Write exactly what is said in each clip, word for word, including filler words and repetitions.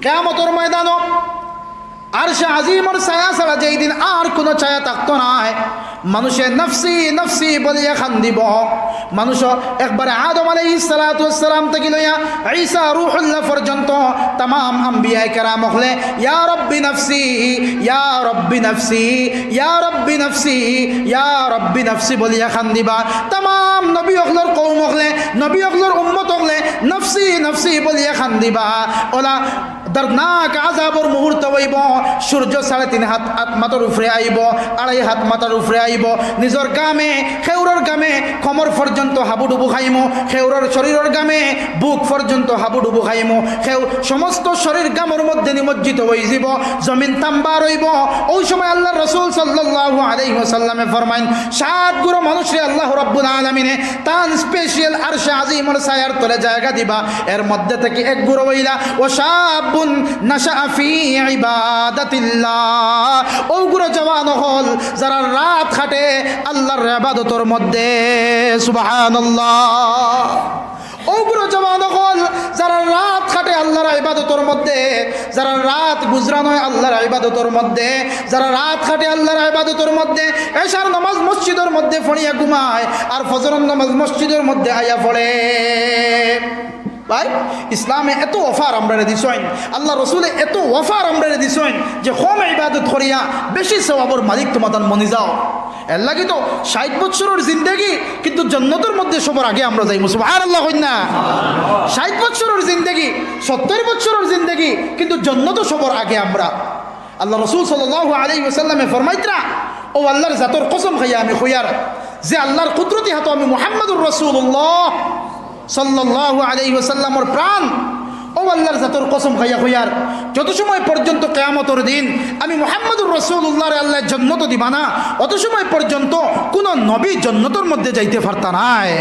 কিয়ামতর ময়দানো আরশে আজিমর ছায়া ছাড়া যেই দিন আর কুনু ছায়া থাকতো নায়, মানুষে নফসি নফসি বলিয়া কান্দিবো। মানুষ একবারে আদম আলাইহিস সালাতু ওয়াস সালাম থাকি লইয়া ঈসা রুহুল্লাহ পর্যন্ত তামাম আম্বিয়ায়ে কেরাম অকলে, "ইয়া রব্বি নফসি, ইয়া রব্বি নফসি, ইয়া রব্বি নফসি, ইয়া রব্বি নফসি" বলিয়া কান্দিবা। তামাম নবী অকলর কওম অকলে, নবী অকলর উম্মত অকলে নফসি নফসি বলিয়া কান্দিবা। অলা দর্দনাক আযাবর মুহূর্ত অইবো, সূর্য সাড়ে তিন হাত, হাত মাথার উপরে আইবো, আড়াই হাত মাথার উপরে আইবো, নিজর ঘামে, খেউরর ঘামে কমর পর্যন্ত হাবুডুবু খাইমু, খেউরর শরীরর ঘামে বুক পর্যন্ত হাবুডুবু খাইমু, খেউ সমস্ত শরীর ঘামর মধ্যে নিমজ্জিত অইযিবো, জমিন তাম্বার অইবো। অউ সময় আল্লার রাসূল সাল্লাল্লাহু আলাইহি ওয়াসাল্লামে ফরমাইন, সাত গুরু মানুষরে আল্লাহ রাব্বুল আলামিনে তান special আরশে আজিমর ছায়ার তলে জায়গা দিবা। এর মধ্যে থাকি এক গুরু অইলা, "ওয়া শাবুন নাশাআ ফি ইবাদাতিল্লাহ।" অউ গুরু জওয়ান অকল যারা রাত কাটে আল্লার ইবাদতর মধ্যে। সুবহানাল্লাহ। অউ গুরু জওয়ান অকল যারা রাত কাটে আল্লার ইবাদতর মধ্যে, যারা রাত গুজরান অয় আল্লার ইবাদতর মধ্যে, যারা রাত কাটে আল্লার ইবাদতর মধ্যে, এশার নামাজ মসজিদর মধ্যে পড়িয়া ঘুমায়, আর ফজরর নামাজ মসজিদর মধ্যে আইয়া পড়ে। ভাই, ইসলামে এত offer আমরারে দিছইন, আল্লার রসুলে এত offer আমরারে দিছইন যে কম ইবাদত করিয়া বেশি সওয়াবর মালিক তুমাতান বনি যাও। এর লাগি তো ষাইট বছরর জিন্দেগি, কিন্তু জন্নতর মধ্যে সবর আগে আমরা যাইমু। সুবহানাল্লাহ কইন না? ষাইট বছরর জিন্দেগি, সত্তইর বছরর জিন্দেগি, কিন্তু জন্নতো সবর আগে আমরা। আল্লার রসুল সাল্লাল্লাহু আলাইহি ওয়াসাল্লামে ফরমাইতরা, "অউ আল্লার জাতর কসম খাইয়া আমি কইয়ার, যে আল্লার কুদরতি হাতো আমি মুহাম্মাদুর রাসূলুল্লাহ সাল্লাল্লাহু আলাইহি ওয়াসাল্লামর প্রাণ, অউ আল্লার জাতর কসম খাইয়া কইয়ার, যত সময় পর্যন্ত কিয়ামতর দিন আমি মুহাম্মাদুর রাসূলুল্লাহরে আল্লায় জন্নতো দিবা না, অত সময় পর্যন্ত কুনু নবী জন্নতর মধ্যে যাইতে পারতা নায়।"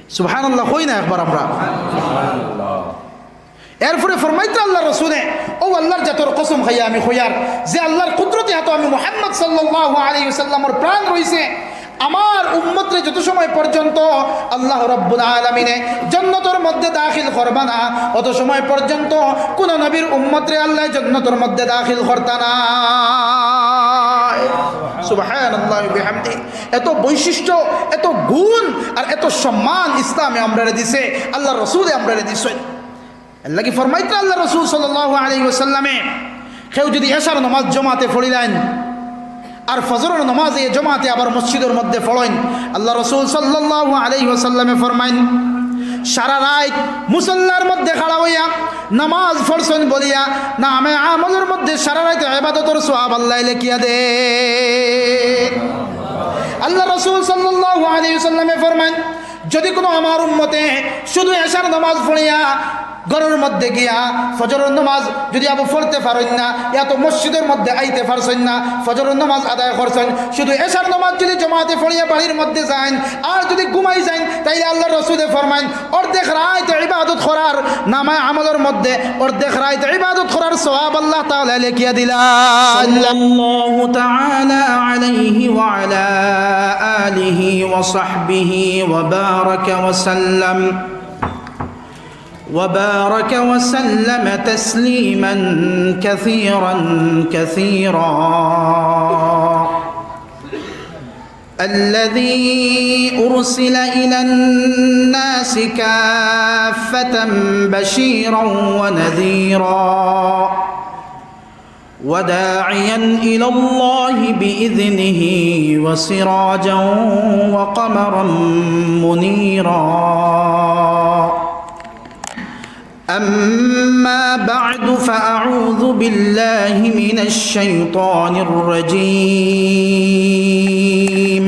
সুবহানাল্লাহ কই না একবার আমরা? এরপরে ফরমাইতরা আল্লার রসুলে, "অউ আল্লার জাতর কসম খাইয়া আমি কইয়ার, যে আল্লার কুদরতি হাতো আমি মুহাম্মদ সাল্লাল্লাহু আলাইহি ওয়াসাল্লামর প্রাণ রইছে, আমার উম্মতরে যত সময় পর্যন্ত আল্লাহ রাব্বুল আলামিনে জন্নতর মধ্যে দাখিল করবা না, অত সময় পর্যন্ত কুনু নবীর উম্মতরে আল্লায় জন্নতর মধ্যে দাখিল করতা নায়।" সুবহানাল্লাহি বিহামদিহি। এত বৈশিষ্ট্য, এত গুণ আর এত সম্মান ইসলামে আমরারে দিছে, আল্লার রসুলে আমরারে দিছে। এর লাগি ফরমাইতরা আল্লার রসুল সাল্লাল্লাহু আলাইহি ওয়াসাল্লামে, কেউ যুদি এশার নামাজ জমাতে পড়িলাইন আর ফজরর নামাজ এ জমাতে আবার মসজিদর মধ্যে পড়ইন, আল্লার রসুল সাল্লাল্লাহু আলাইহি ওয়াসাল্লামে ফরমাইন, সারা রাইত মুসল্লার মধ্যে খাড়া অইয়া নামাজ পড়ছইন বলিয়া নামে আমলর মধ্যে সারা রাইত ইবাদতর সওয়াব আল্লায় লেখিয়া দেইন। আল্লার রসুল সাল্লাল্লাহু আলাইহি ওয়াসাল্লামে ফরমাইন, যুদি কুনু আমার উম্মতে শুধু এশার নামাজ পড়িয়া ঘরর মধ্যে গিয়া ফজরর নামাজ যুদি আবু পড়তে পারইন না, ইয়া তো মসজিদর মধ্যে আইতে পারছইন না, ফজরর নামাজ আদায় করছইন, শুধু এশার নামাজ যুদি জমাতে পড়িয়া বাড়ির মধ্যে যাইন আর যুদি ঘুমাই যাইন, তাইলে আল্লার রসুলে ফরমাইন, অর্ধেক রাইত ইবাদত করার নামায় আমলর মধ্যে অর্ধেক রাইত ইবাদত করার সওয়াব আল্লাহ তাআলায় লেখিয়া দিলা। صلى الله تعالى عليه وعلى آله وصحبه وبارك وسلم، وبارك وسلم تسليما كثيرا كثيرا. الذي أرسل إلى الناس كافة بشيرا ونذيرا وداعيا إلى الله بإذنه وسراجا وقمرا منيرا. أما بعد، فأعوذ بالله من الشيطان الرجيم.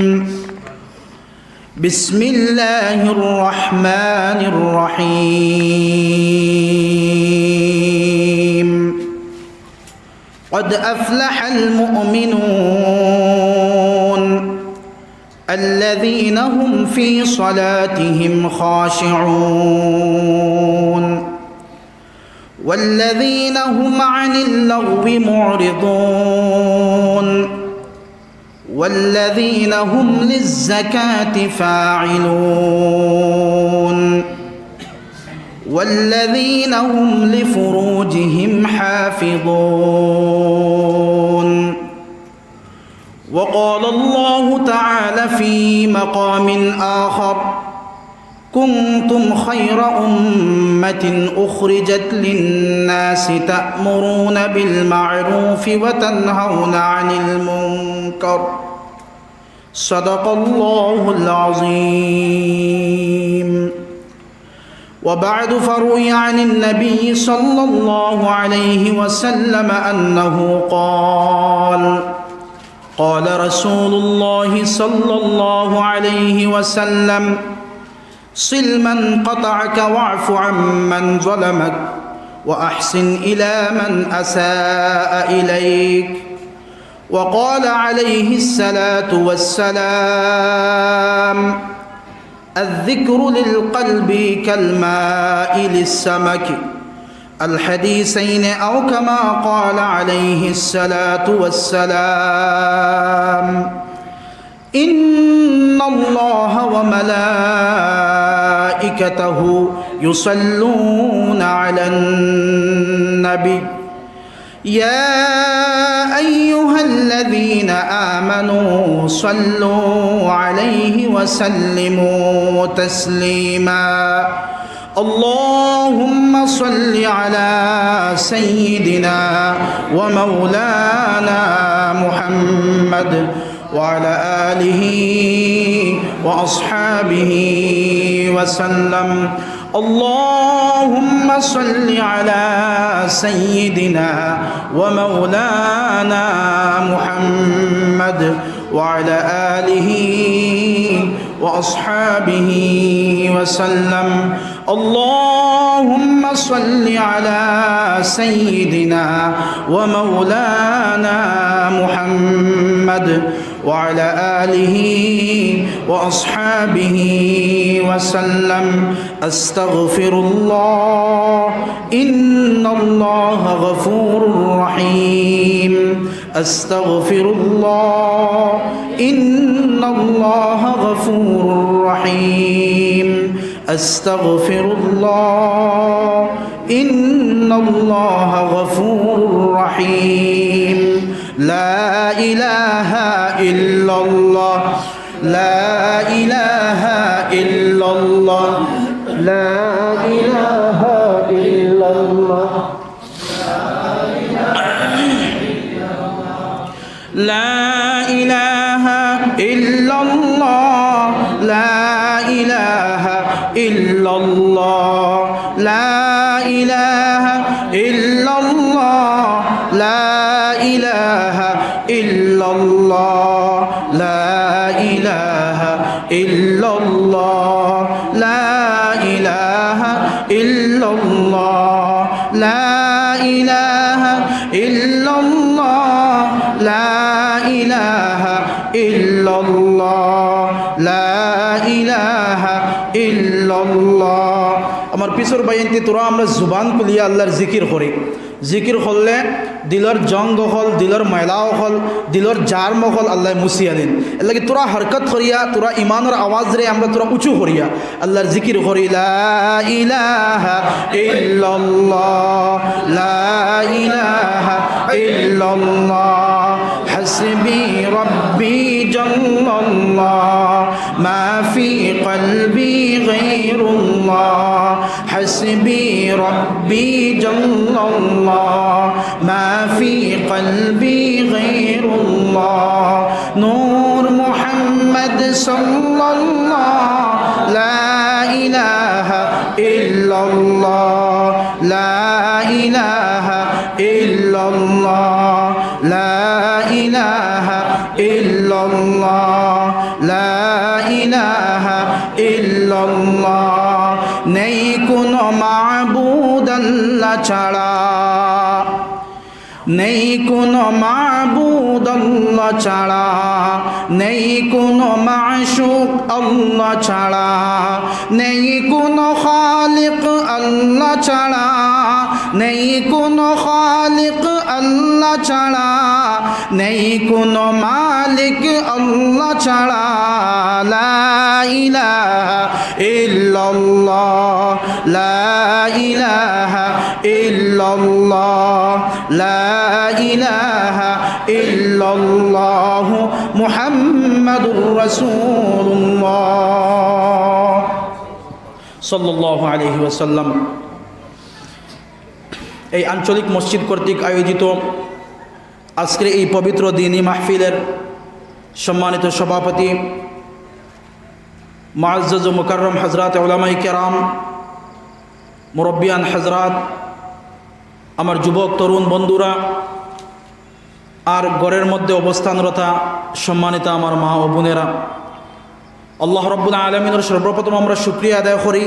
بسم الله الرحمن الرحيم. قد أفلح المؤمنون الذين هم في صلاتهم خاشعون والذين هم عن اللغو معرضون والذين هم للزكاة فاعلون والذين هم لفروجهم حافظون. وقال الله تعالى في مقام آخر: كنتم خير أمة أخرجت للناس تأمرون بالمعروف وتنهون عن المنكر. صدق الله العظيم. وبعد، فروي عن النبي صلى الله عليه وسلم أنه قال: قال رسول الله صلى الله عليه وسلم: صل من قطعك واعف عمن ظلمك وأحسن إلى من أساء إليك. وقال عليه الصلاة والسلام: الذكر للقلب كالماء للسمك. الحديثين أو كما قال عليه الصلاة والسلام. إن الله وملائكته يصلون على النبي. يا أيها الذين آمنوا صلوا عليه وسلموا تسليما. اللهم صل على سيدنا ومولانا محمد وعلى آله وأصحابه وسلم. اللهم صل على سيدنا ومولانا محمد وعلى آله وأصحابه وسلم. اللهم صل على سيدنا ومولانا محمد وعلى آله وأصحابه وسلم. أستغفر الله، إن الله غفور رحيم. أستغفر الله، إن الله غفور رحيم. أستغفر الله، إن الله غفور رحيم. لا إله إلا الله. لا إله إلا الله. لا إله إلا الله. لا إله إلا الله. لا إله إلا الله. لا إله إلا الله. لا إله إلا الله. لا إله إلا الله. لا إله إلا الله. لا إله إلا الله. لا إله إلا الله. لا إله إلا الله. আমার পিছর ভাইয়াইন্তে, তোরা আমরা জুবান খুলিয়া আল্লাহর জিকির করি। জিকির করলে দিলর জং অকল, দিলর ময়লা অকল, দিলর জার্ম অকল আল্লায় মুছিয়া দিন। এরলাগি তোরা হরকত করিয়া, তোরা ইমানর আওয়াজরে আমরা তোরা উঁচু করিয়া আল্লাহর জিকির করি। لا إله إلا الله. لا إله إلا الله. حسبي ربي جل الله. ما في قلبي غير الله. حسبي ربي جل الله. ما في قلبي غير الله. نور محمد صلى الله. لا إله إلا الله. لا إله إلا الله. لا إله إلا الله. لا إله إلا الله. নেই কোনো মাবুদ আল্লাহ ছাড়া। নেই কোনো মাবুদ আল্লাহ ছাড়া। নেই কোনো মাশুক আল্লাহ ছাড়া। নেই কোনো খালিক আল্লাহ ছাড়া। নেই কোনো খালিক আল্লাহ ছাড়া। নেই কোনো মালিক আল্লাহ ছাড়া। لا إله إلا الله. لا إله إلا الله، لا إله إلا الله، محمد رسول الله، সাল্লাল্লাহু আলাইহি ওয়াসাল্লাম। এই আঞ্চলিক মসজিদ কর্তৃক আয়োজিত আজকের এই পবিত্র দিনী মাহফিলের সম্মানিত সভাপতি, মুআজ্জাজ ও মুকাররম হযরত উলামায়ে কেরাম, মুরব্বিয়ান হযরত, আমার যুবক তরুণ বন্ধুরা, আর ঘরের মধ্যে অবস্থানরতা সম্মানিতা আমার মা ও বোনেরা, আল্লাহ রাব্বুল আলামিনের সর্বপ্রথম আমরা শুকরিয়া আদায় করি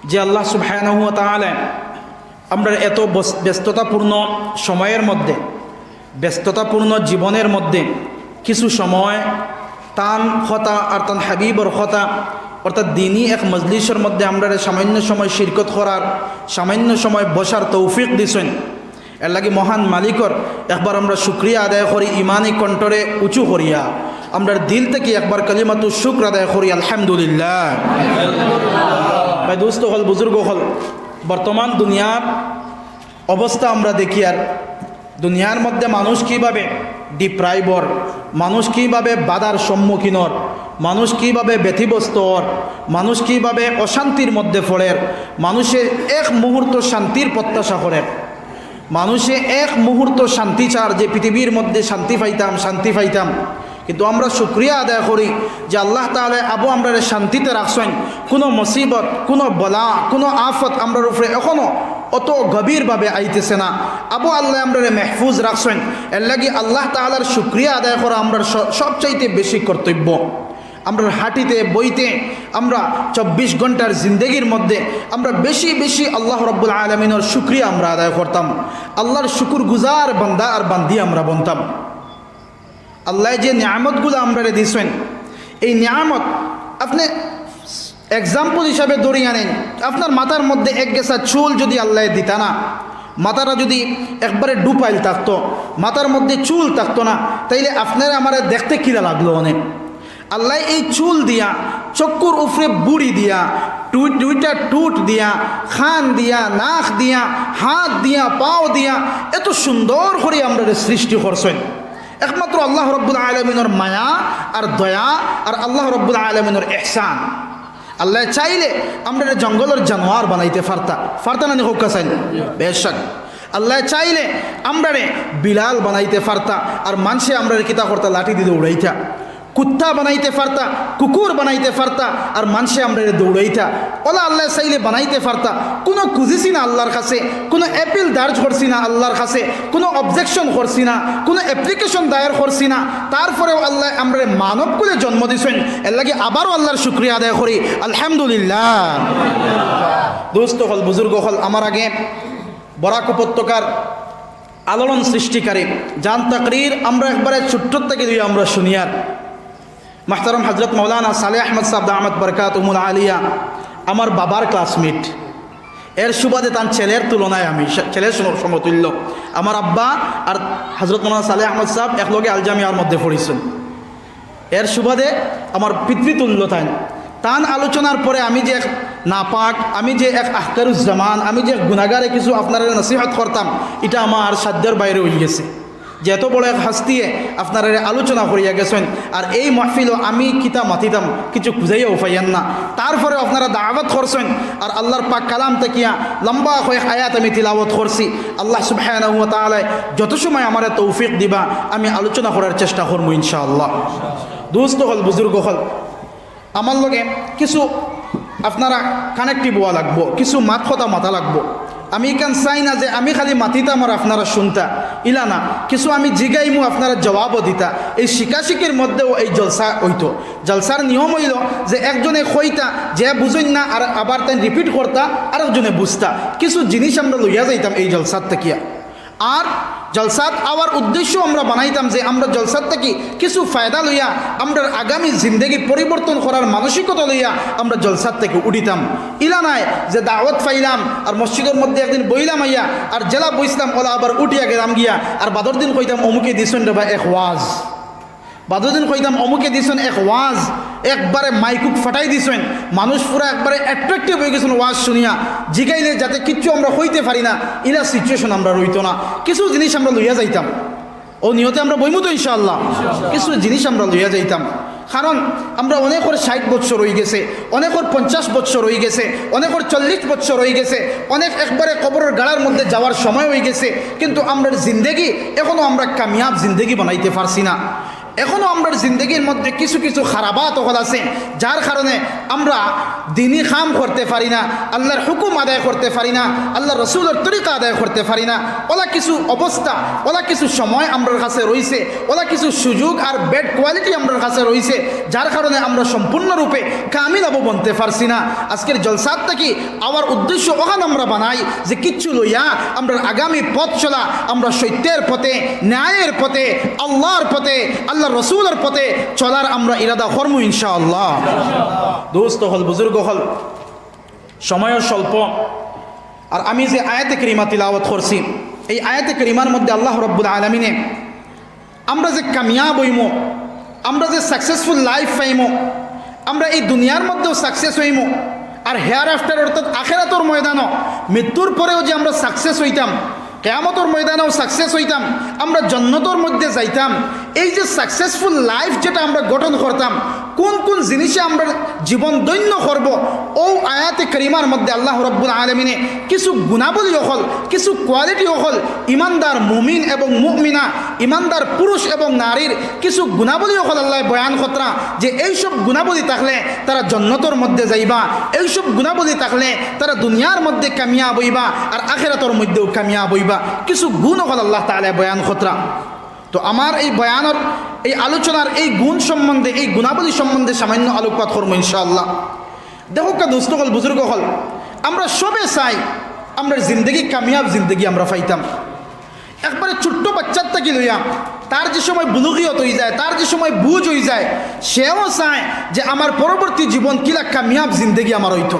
যে আল্লাহ সুবহানাহু ওয়া তাআলা আমরা এত বস-, ব্যস্ততাপূর্ণ সময়ের মধ্যে, ব্যস্ততাপূর্ণ জীবনের মধ্যে কিছু সময় তান কথা আর তান হাবিবর কথা, অর্থাৎ দিনী এক মজলিসের মধ্যে আমরারে সামান্য সময় শিরকত করার, সামান্য সময় বসার তৌফিক দিছইন। এর লাগি মহান মালিকর একবার আমরা শুকরিয়া আদায় করি, ইমানি কণ্ঠরে উঁচু করিয়া, আমরার দিল থাকি একবার কালিমাতু শুকর আদায় করি, আলহামদুলিল্লাহ। ভাই দোস্ত অকল, বুজুর্গ অকল, বর্তমান দুনিয়ার অবস্থা আমরা দেখিয়ার, দুনিয়ার মধ্যে মানুষ কিভাবে ডিপ্রাইভর, মানুষ কিভাবে বাধার সম্মুখীনর, মানুষ কিভাবে ব্যতিব্যস্তর, মানুষ কিভাবে অশান্তির মধ্যে পড়ের, মানুষে এক মুহূর্ত শান্তির প্রত্যাশা করের। মানুষে এক মুহূর্ত শান্তি চার যে পৃথিবীর মধ্যে শান্তি পাইতাম, শান্তি পাইতাম। কিন্তু আমরা শুকরিয়া আদায় করি যে আল্লাহ তাআলা আবু আমরারে শান্তিতে রাখছইন। কোনো মুসিবত, কোনো বলা, কোনো আফত আমরার উপরে এখনো অত গভীরভাবে আইতেছে না। আবু আল্লাহ আমরারে মেহফুজ রাখছইন। এর লাগি আল্লাহ তাআলার শুকরিয়া আদায় করা আমরার স-, সবচাইতে বেশি কর্তব্য। আমরার হাঁটিতে বইতে আমরা চব্বিশ ঘন্টার জিন্দেগির মধ্যে আমরা বেশি বেশি আল্লাহ রাব্বুল আলামিনের শুকরিয়া আমরা আদায় করতাম। আল্লাহর শুকুরগুজার বান্দা আর বান্দি আমরা বনতাম। আল্লাহ যে নিয়ামতগুলা আমরারে দিছইন, এই নিয়ামত আপনে এক্সাম্পল হিসাবে ধরি আনেন, আপনার মাথার মধ্যে এক গেছা চুল যদি আল্লাহ দিতা না, মাথাটা যদি একবারে ডুপাইল থাকতো, মাথার মধ্যে চুল থাকতো না, তাইলে আপনারে আমারে দেখতে কিলা লাগলো অনেক। আল্লাহ এই চুল দিয়া, চক্ষুর উপরে বুড়ি দিয়া, টু-, দুইটা টুট দিয়া, খান দিয়া, নাক দিয়া, হাত দিয়া, পাও দিয়া, এত সুন্দর করি আমরারে সৃষ্টি করছইন। একমাত্র আল্লাহ রাব্বুল আলামিনের মায়া আর দয়া আর আল্লাহ রাব্বুল আলামিনের ইহসান। আল্লাহ চাইলে আমরারে জঙ্গলের জানোয়ার বানাইতে পারতা, পারতা না নি? কউক্কা চাইন। বেশক আল্লাহ চাইলে আমরারে বিলাল বানাইতে পারতা, আর মানষে আমরারে কিতা করতা? লাঠি দি দৌড়াইতা। কুত্তা বানাইতে পারতা, কুকুর বানাইতে পারতা, আর মানষে আমরারে দৌড়াইতা। অলা আল্লাহ চাইলে বানাইতে পারতা। কোনো খুজিছি না আল্লাহর কাছে, কোনো অ্যাপিল দার্জ করছি না আল্লাহর কাছে, কোনো অবজেকশন করছি না, কোনো অ্যাপ্লিকেশন দায়ের করছি না। তারপরেও আল্লাহ আমরারে মানব কুলে জন্ম দিছইন। এর লাগি আবারও আল্লাহর শুকরিয়া আদায় করি, আলহামদুলিল্লাহ। দোস্ত অকল, বুজুর্গ অকল, আমার আগে বরাক উপত্যকার আলোড়ন সৃষ্টিকারী যান তাকরির আমরা একবারে ছোট্ট থাকি লইয়া আমরা শুনিয়ার। মুহতারাম হযরত মাওলানা সালেহ আহমদ সাহেব দামাত বারকাতুহুমুল আলিয়া আমার বাবার ক্লাসমেট। এর সুবাদে তান ছেলের তুলনায় আমি, ছেলের সম-, সমতুল্য। আমার আব্বা আর হযরত মাওলানা সালেহ আহমদ সাহেব একলগে আল জামিয়ার মধ্যে পড়ছইন। এর সুবাদে আমার পিতৃতুল্য তাইন। তান আলোচনার পরে আমি যে এক নাপাক, আমি যে এক আহকারুজ্জামান, আমি যে এক গুনাগারে কিছু আপনারারে নসিহত করতাম, ইটা আমার সাধ্যর বাইরে অইগেছে। যে এত বড় এক হাস্তিয়ে আপনারারে আলোচনা করিয়া গেছইন, আর এই মাহফিলো আমি কিতা মাতিতাম, কিছু খুজাইয়াও পাইয়ার না। তারপরে আপনারা দাওয়াত করছইন, আর আল্লাহর পাক কালাম থাকিয়া লম্বা কয়েক আয়াত আমি তিলাওয়াত করছি। আল্লাহ সুবহানাহু ওয়া তাআলায় যত সময় আমারে তৌফিক দিবা, আমি আলোচনা করার চেষ্টা করমু ইনশাআল্লাহ। দোস্ত অকল, বুজুর্গ অকল, আমার লগে কিছু আপনারা কানেক্টিভ অওয়া লাগবো, কিছু মাত কথা মাতা লাগবো। আমি ইখান চাই না যে আমি খালি মাতিতাম আর আপনারা শুনতা, ইলা না। কিছু আমি জিগাইমু, আপনারা জবাবও দিতা। এই শিকাশিকির মধ্যেও এই জলসা অইতো। জলসার নিয়ম অইলো যে একজনে কইতা, যে বুঝইন না, আর আবার তাইন রিপিট করতা, আরেকজনে বুঝতা। কিছু জিনিস আমরা লইয়া যাইতাম এই জলসার থাকিয়া। আর জলসাত আওয়ার উদ্দেশ্য আমরা বানাইতাম যে আমরা জলসাত থাকি কিছু ফায়দা লইয়া, আমরার আগামী জিন্দেগি পরিবর্তন করার মানসিকতা লইয়া আমরা জলসাত থাকি উঠিতাম। ইলা নায় যে দাওয়াত পাইলাম আর মসজিদর মধ্যে একদিন বইলাম আইয়া, আর যেলা বইছলাম অলা আবার উঠিয়া গেলাম গিয়া, আর বাদর দিন কইতাম অমুকে দিছইন রে বা এক ওয়াজ। বাদর দিন কইতাম অমুকে দিছইন এক ওয়াজ, একবারে মাইকুক ফাটাই দিছইন, মানুষ পুরা একবারে অ্যাট্রাকটিভ অইগেছইন ওয়াজ শুনিয়া। জিগাইলে যাতে কিচ্ছু আমরা কইতে পারি না, ইলা সিচুয়েশন আমরা রইতো না। কিছু জিনিস আমরা লইয়া যাইতাম, অউ নিয়তে আমরা বইমু তো ইনশাআল্লাহ। কিছু জিনিস আমরা লইয়া যাইতাম, কারণ আমরা অনেকর ষাইট বৎসর অইগেছে, অনেকর পঞ্চাশ বৎসর অইগেছে, অনেকর চল্লিশ বৎসর অইগেছে, অনেক একবারে কবরর গাড়ার মধ্যে যাওয়ার সময় অইগেছে, কিন্তু আমরার জিন্দেগি এখনো আমরা কামিয়াব জিন্দেগি বানাইতে পারছি না। এখনো আমরার জিন্দেগির মধ্যে কিছু কিছু খারাপাত অকল আছে, যার কারণে আমরা দিনি কাম করতে পারি না, আল্লাহর হুকুম আদায় করতে পারি না, আল্লাহর রসুলর তরিকা আদায় করতে পারি না। অলা কিছু অবস্থা, অলা কিছু সময় আমরার কাছে রইছে, অলা কিছু সুযোগ আর ব্যাড কোয়ালিটি আমরার কাছে রইছে, যার কারণে আমরা সম্পূর্ণরূপে কামিয়াব বনতে পারছি না। আজকের জলসাত থাকি আমার উদ্দেশ্য অখান আমরা বানাই যে কিচ্ছু লইয়া আমরার আগামী পথ চলা, আমরা সত্যের পথে, ন্যায়ের পথে, আল্লাহর পথে, আল্লাহর রসুলর পথে চলার আমরা ইরাদা করমু ইনশাআল্লাহ। দোস্ত অকল, বুজুর্গ অকল, সময়ও স্বল্প, আর আমি যে আয়াতে করিমা তিলাওয়াত করছি, এই আয়াতে করিমার মধ্যে আল্লাহ রব্বুল আলামিনে আমরা যে কামিয়াব অইমু, আমরা যে সাকসেসফুল লাইফ পাইমু, আমরা এই দুনিয়ার মধ্যেও সাকসেস অইমু, আর হেয়ার আফটার অর্থাৎ আখেরাতর ময়দানও, মৃত্যুর পরেও যে আমরা সাকসেস অইতাম, কিয়ামতর ময়দানও সাকসেস অইতাম, আমরা জন্নতর মধ্যে যাইতাম। এই যে সাকসেসফুল লাইফ যেটা আমরা গঠন করতাম, কোন কোন জিনিসে আমরা জীবন ধন্য করব, অউ আয়াতে করিমার মধ্যে আল্লাহ রব্বুল আলামিনে কিছু গুণাবলী অকল, কিছু কোয়ালিটি অকল ইমানদার মুমিন এবং মুমিনা, ইমানদার পুরুষ এবং নারীর কিছু গুণাবলী অকল আল্লায় বয়ান কররা যে এইসব গুণাবলী থাকলে তারা জন্নতর মধ্যে যাইবা, এইসব গুণাবলী থাকলে তারা দুনিয়ার মধ্যে কামিয়াব অইবা আর আখেরাতর মধ্যেও কামিয়াব অইবা। কিছু গুণ অকল আল্লাহ তাআলায় বয়ান কররা। তো আমার এই বয়ানর, এই আলোচনার এই গুণ সম্বন্ধে, এই গুণাবলী সম্বন্ধে সামান্য আলোকপাত করমু ইনশাআল্লাহ। দেখউক্কা দোস্ত অকল, বুজুর্গ অকল, আমরা সবে চাই আমরার জিন্দেগি কামিয়াব জিন্দেগি আমরা পাইতাম। একবারে ছোট্ট বাচ্চার থাকি লইয়া তার যে সময় বুলুগিয়ত অইযায়, তার যে সময় বুঝ অইযায়, সেও চায় যে আমার পরবর্তী জীবন কিলা কামিয়াব জিন্দেগি আমার অইতো।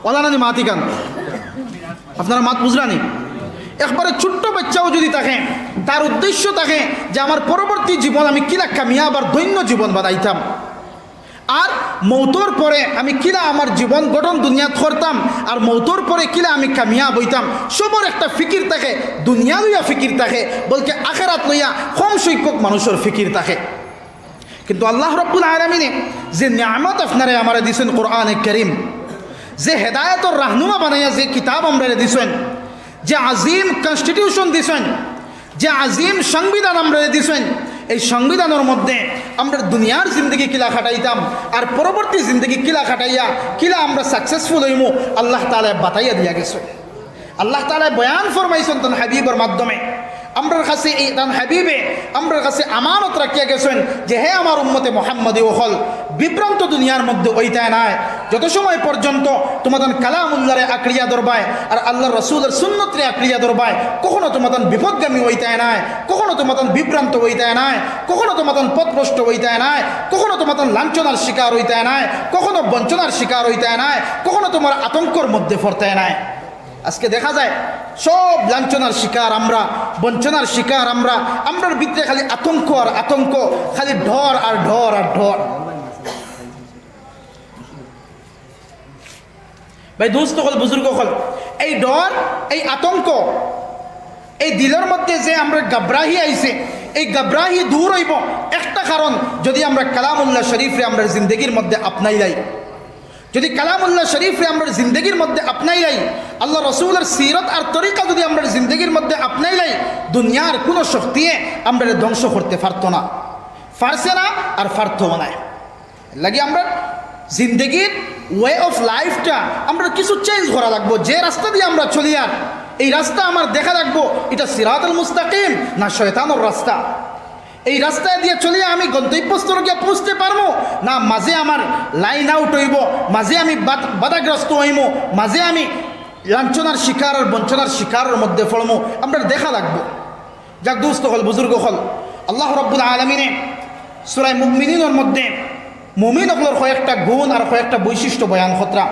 অলা নানি মাতিকান? আপনারা মাত বুজরানি? একবারে ছোট্ট বাচ্চাও যদি থাকে, তার উদ্দেশ্য থাকে যে আমার পরবর্তী জীবন আমি কিলা কামিয়াব আর ধন্য জীবন বানাইতাম। আর মৌতর পরে আমি কিলা আমার জীবন গঠন দুনিয়াত করতাম, আর মৌতর পরে কিলা আমি কামিয়াব অইতাম, সবর একটা ফিকির থাকে, দুনিয়া লইয়া ফিকির থাকে, বলকে আখেরাত লইয়া কম সংখ্যক মানুষর ফিকির থাকে। কিন্তু আল্লাহ রব্বুল আলামিনে যে নিয়ামত আপনারে আমারে দিছইন কোরআনে করিম, যে হেদায়েতর রাহনুমা বানাইয়া যে কিতাব আমরারে দিছইন, যে আজিম কনস্টিটিউশন দিছইন, যে আজিম সংবিধান আমরারে দিছইন, এই সংবিধানর মধ্যে আমরা দুনিয়ার জিন্দেগি কিলা কাটাইতাম আর পরবর্তী জিন্দেগি কিলা কাটাইয়া কিলা আমরা সাকসেসফুল অইমু, আল্লাহ তাআলায় বাতাইয়া দিয়া গেছইন। আল্লাহ তাআলায় বয়ান ফরমাইছইন তান হাবিবর মাধ্যমে। আমরার কাছে এই তান হাবিবে আমরার কাছে আমানত রাখিয়া গেছইন যে, হে আমার উম্মতে মুহাম্মদী অকল, বিভ্রান্ত দুনিয়ার মধ্যে অইতায় নায়। যত সময় পর্যন্ত তুমাতান কালামুল্লাহরে আঁকড়িয়া ধরবায় আর আল্লাহর রাসূলর সুন্নতরে আঁকড়িয়া ধরবায়, কখনো তুমাতান বিপদগামী অইতায় নায়, কখনো তুমাতান বিভ্রান্ত অইতায় নায়, কখনো তুমাতান পথভ্রষ্ট অইতায় নায়, কখনো তুমাতান লাঞ্ছনার শিকার অইতায় নায়, কখনো বঞ্চনার শিকার অইতায় নায়, কখনো তুমার আতঙ্কর মধ্যে পড়তায় নায়। আজকে দেখা যায় সব লাঞ্ছনার শিকার আমরা, বঞ্চনার শিকার আমরা, আমরার ভিতরে খালি আতঙ্ক আর আতঙ্ক, খালি ডর আর ডর আর ডর। ভাই, দোস্ত অকল, বুজুর্গ অকল, এই ডর, এই আতঙ্ক, এই দিলর মধ্যে যে আমরার গাবরাহি আইছে, এই গাবরাহি দূর অইবো একটা কারণ, যদি আমরা কালামুল্লাহ শরীফরে আমরার জিন্দেগির মধ্যে আপনাইলাই। যদি কালামুল্লাহ শরীফরে আমরার জিন্দেগির মধ্যে আপনাইলাই, আল্লাহর রাসূলর সিরত আর তরিকা যদি আমরার জিন্দেগির মধ্যে আপনাইলাই, দুনিয়ার কুনু শক্তিয়ে আমরারে ধ্বংস করতে পারতো না, পারছে না আর পারতোও নায়। লাগি আমরার জিন্দেগির ওয়ে অফ লাইফটা আমরার কিছু চেঞ্জ করা লাগবো। যে রাস্তা দিয়া আমরা চলিয়ার, এই রাস্তা আমার দেখা লাগবো, ইটা সিরাতুল মুস্তাকিম না শয়তানর রাস্তা। এই রাস্তায় দিয়া চলিয়া আমি গন্তব্যস্থলে গিয়া পৌঁছতে পারমু, না মাঝে আমার লাইন আউট অইবো, মাঝে আমি বাধ-, বাধাগ্রস্ত অইমু, মাঝে আমি লাঞ্ছনার শিকার আর বঞ্চনার শিকারর মধ্যে পড়মু, আমরার দেখা লাগবো। যাক দোস্ত অকল, বুজুর্গ অকল, আল্লাহ রাব্বুল আলামিনে সূরা মুমিনুনর মধ্যে মুমিন অকলর কয়েকটা গুণ আর কয়েকটা বৈশিষ্ট্য বয়ান কররা।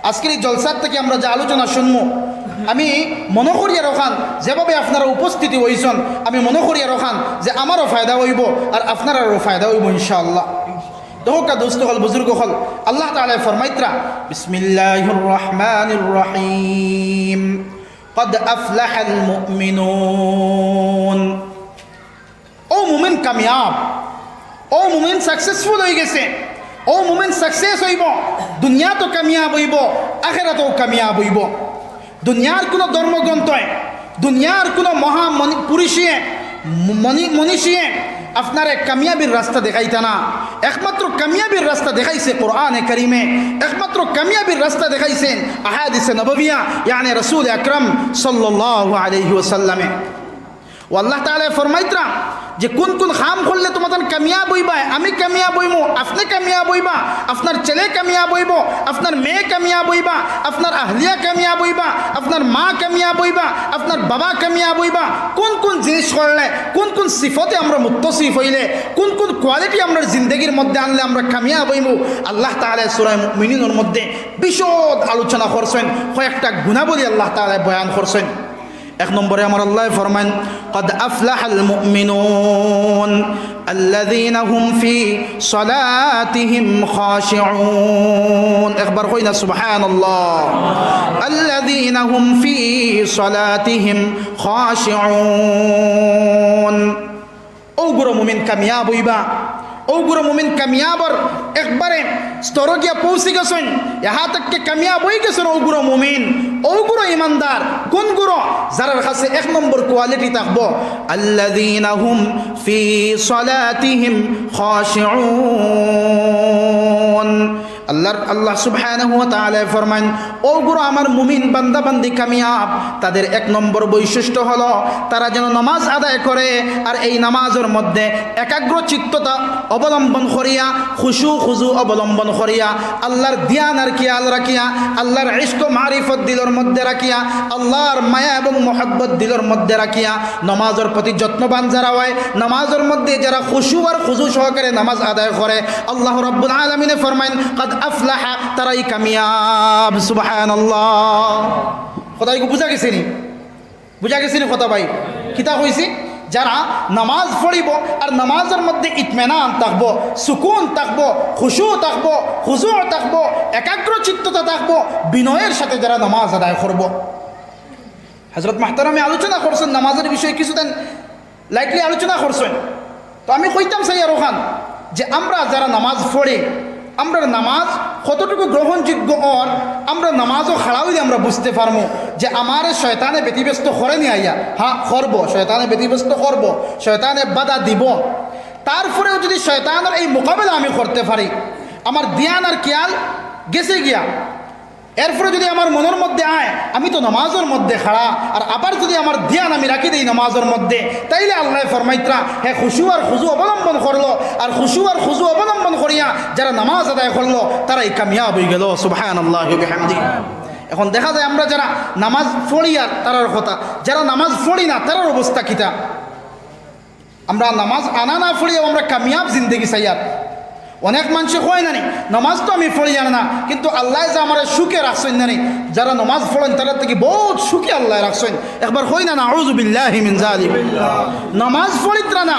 আজকের এই জলসার থাকি আমরা যে আলোচনা শুনমু, আমি মনো করিয়ার অখান, যেভাবে আপনারা উপস্থিতি অইছইন, আমি মনো করিয়ার অখান যে আমারও ফায়দা অইবো আর আপনারারও ফায়দা অইবো ইনশাআল্লাহ। দেখউক্কা দোস্ত অকল, বুজুর্গ অকল, আল্লাহ তাআলায় ফরমাইতরা, বিসমিল্লাহির রহমানির রহিম, কদ আফলাহাল মুমিনুন। অউ মুমিন কামিয়াব, অউ মুমিন successful অইগেছে, অউ মুমিন success অইবো, দুনিয়াতও কামিয়াব অইবো, আখেরাতও কামিয়াব অইবো। দুনিয়ার কুনু ধর্মগ্রন্থে, দুনিয়ার কুনু মহা মনি-, পুরুষে, মনি-, মনীষীয়ে আপনারে কামিয়াবির রাস্তা দেখাইতা না। একমাত্র কামিয়াবির রাস্তা দেখাইছে কোরআনে কারিমে, একমাত্র কামিয়াবির রাস্তা দেখাইছেন আহাদিসে নববিয়া, ইয়ানি রাসূল আকরাম সাল্লাল্লাহু আলাইহি ওয়াসাল্লামে। অউ আল্লাহ তাআলায় ফরমাইতরা যে কুন কুন কাম করলে তুমাতান কামিয়াব অইবায়, আমি কামিয়াব অইমু, আপনে কামিয়াব অইবা, আপনার ছেলে কামিয়াব অইবো, আপনার মেয়ে কামিয়াব অইবা, আপনার আহলিয়া কামিয়াব অইবা, আপনার মা কামিয়াব অইবা, আপনার বাবা কামিয়াব অইবা। কুন কুন জিনিস করলে, কুন কুন সিফতে আমরা মুত্তসিফ অইলে, কুন কুন quality আমরার জিন্দেগির মধ্যে আনলে আমরা কামিয়াব অইমু, আল্লাহ তাআলায় সূরা মুমিনুনর মধ্যে বিশদ আলোচনা করছইন, কয়েকটা গুণাবলী আল্লাহ তাআলায় বয়ান করছইন। এক নম্বরে আমার আল্লায় ফরমাইন, কদ আফলাহাল মুমিনুন আল্লাযীনা হুম ফি সালাতিহিম খাশিউন। একবার কই না সুবহানাল্লাহ। আল্লাযীনা হুম ফি সালাতিহিম খাশিউন। অউগুরা মুমিন কামিয়াব অইবা, অউগুরা মুমিন কামিয়াবর একবারে স্তরো গিয়া পৌঁছি গেছইন, ইহা তাক্কা কামিয়াব অইগেছইন অউগুরা মুমিন, অউগুরা ইমানদার। কুনগুরা? যারার কাছে এক নম্বর quality থাকবো, আল্লাযীনা হুম ফি সালাতিহিম খাশিউন। আল্লাহর, আল্লাহ সুবহানাহু ওয়া তাআলায় ফরমাইন, অউগুরা আমার মুমিন বান্দা বান্দি কামিয়াব, তাদের এক নম্বর বৈশিষ্ট্য হলো তারা যেন নামাজ আদায় করে, আর এই নামাজর মধ্যে একাগ্র চিত্ততা অবলম্বন করিয়া, খুশু খুজু অবলম্বন করিয়া, আল্লাহর ধ্যান আর খেয়াল রাখিয়া, আল্লাহর ইশক মারিফত দিলর মধ্যে রাখিয়া, আল্লাহর মায়া এবং মহব্বত দিলর মধ্যে রাখিয়া, নামাজর প্রতি যত্নবান যারা অয়, নামাজর মধ্যে যারা খুশু আর খুজু সহকারে নামাজ আদায় করে, আল্লাহ রাব্বুল আলামিনে ফরমাইন, "কদ আফলাহা", তারাই কামিয়াব। সুবহানাল্লাহ। কথা ইগু বুঝা গেছে নি? বুঝা গেছে নি কথা ভাই? কিতা কইছি? যারা নামাজ পড়িবো আর নামাজর মধ্যে ইতমিনান থাকবো, সুকুন থাকবো, খুশু থাকবো, খুজু থাকবো, একাগ্র চিত্ততা থাকবো, বিনয়ের সাথে যারা নামাজ আদায় করবো। হযরত মুহতারামে আলোচনা করছইন নামাজর বিষয়ে কিছুদিন lightly আলোচনা করছইন। তো আমি কইতাম চাই আর অখান যে আমরা যারা নামাজ পড়ি, আমরার নামাজ কতটুকু গ্রহণযোগ্য অর, আমরা নামাজো খাড়া অইলে আমরা বুঝতে পারমু যে আমারে শয়তানে ব্যতিব্যস্ত করে নি আইয়া। হ্যাঁ, করবো, শয়তানে ব্যতিব্যস্ত করবো, শয়তানে বাধা দিবো। তারপরেও যদি শয়তানর এই মোকাবেলা আমি করতে পারি, আমার ধ্যান আর খেয়াল গেছে গিয়া, এরপরে যদি আমার মনর মধ্যে আয়, আমি তো নামাজর মধ্যে খাড়া, আর আবার যদি আমার ধ্যান আমি রাখি দেই নামাজর মধ্যে, তাইলে আল্লায় ফরমাইতরা, হে খুশু আর খুজু অবলম্বন করলো, আর খুশু আর খুজু অবলম্বন করিয়া যারা নামাজ আদায় করলো, তারাই কামিয়াব অইগেলো। সুবহানাল্লাহি ওয়া বিহামদিহি। এখন দেখা যায় আমরা যারা নামাজ পড়ি আর তারার কথা, যারা নামাজ পড়ি না তারার অবস্থা কিতা? আমরা নামাজ আনা না পড়িয়াও আমরা কামিয়াব জিন্দেগি চাইয়ার। অনেক মানষে কয় না নি, "নামাজ তো আমি পড়িয়ার না, কিন্তু আল্লায় যে আমারে সুখে রাখছইন না নি।" যারা নামাজ পড়ইন তারার থাকি বউত সুখে আল্লায় রাখছইন। একবার কই না, "নাউযু বিল্লাহি মিন যালিক।" নামাজ পড়িতরা না,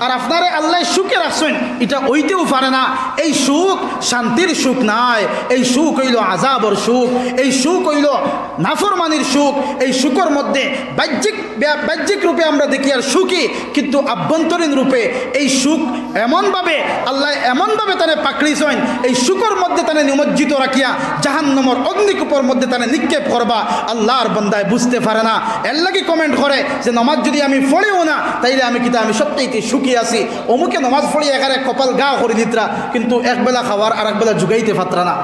আর আপনারে আল্লায় সুখে রাখছইন, ইটা অইতেও পারে না। এই সুখ শান্তির সুখ নায়, এই সুখ অইলো আযাবর সুখ, এই সুখ অইলো নাফরমানির সুখ। এই সুখর মধ্যে বাহ্যিক ব্য-, বাহ্যিক রূপে আমরা দেখিয়ার সুখী, কিন্তু আভ্যন্তরীণ রূপে এই সুখ এমনভাবে আল্লায় এমনভাবে তানে পাকড়িছইন, এই সুখর মধ্যে তানে নিমজ্জিত রাখিয়া জাহান্নামর অগ্নিকূপর মধ্যে তানে নিক্ষেপ করবা। আল্লাহর বান্দায় বুঝতে পারে না, এর লাগি comment করে যে, "নামাজ যদি আমি পড়িও না, তাইলে আমি কিতা, আমি সবচাইতে সুখী আছি।" অমুকে নামাজ পড়িয়া একেবারে কপাল ঘা করি দিতরা, কিন্তু একবেলা খাওয়ার আর একবেলা জুগাইতে পারতরা না।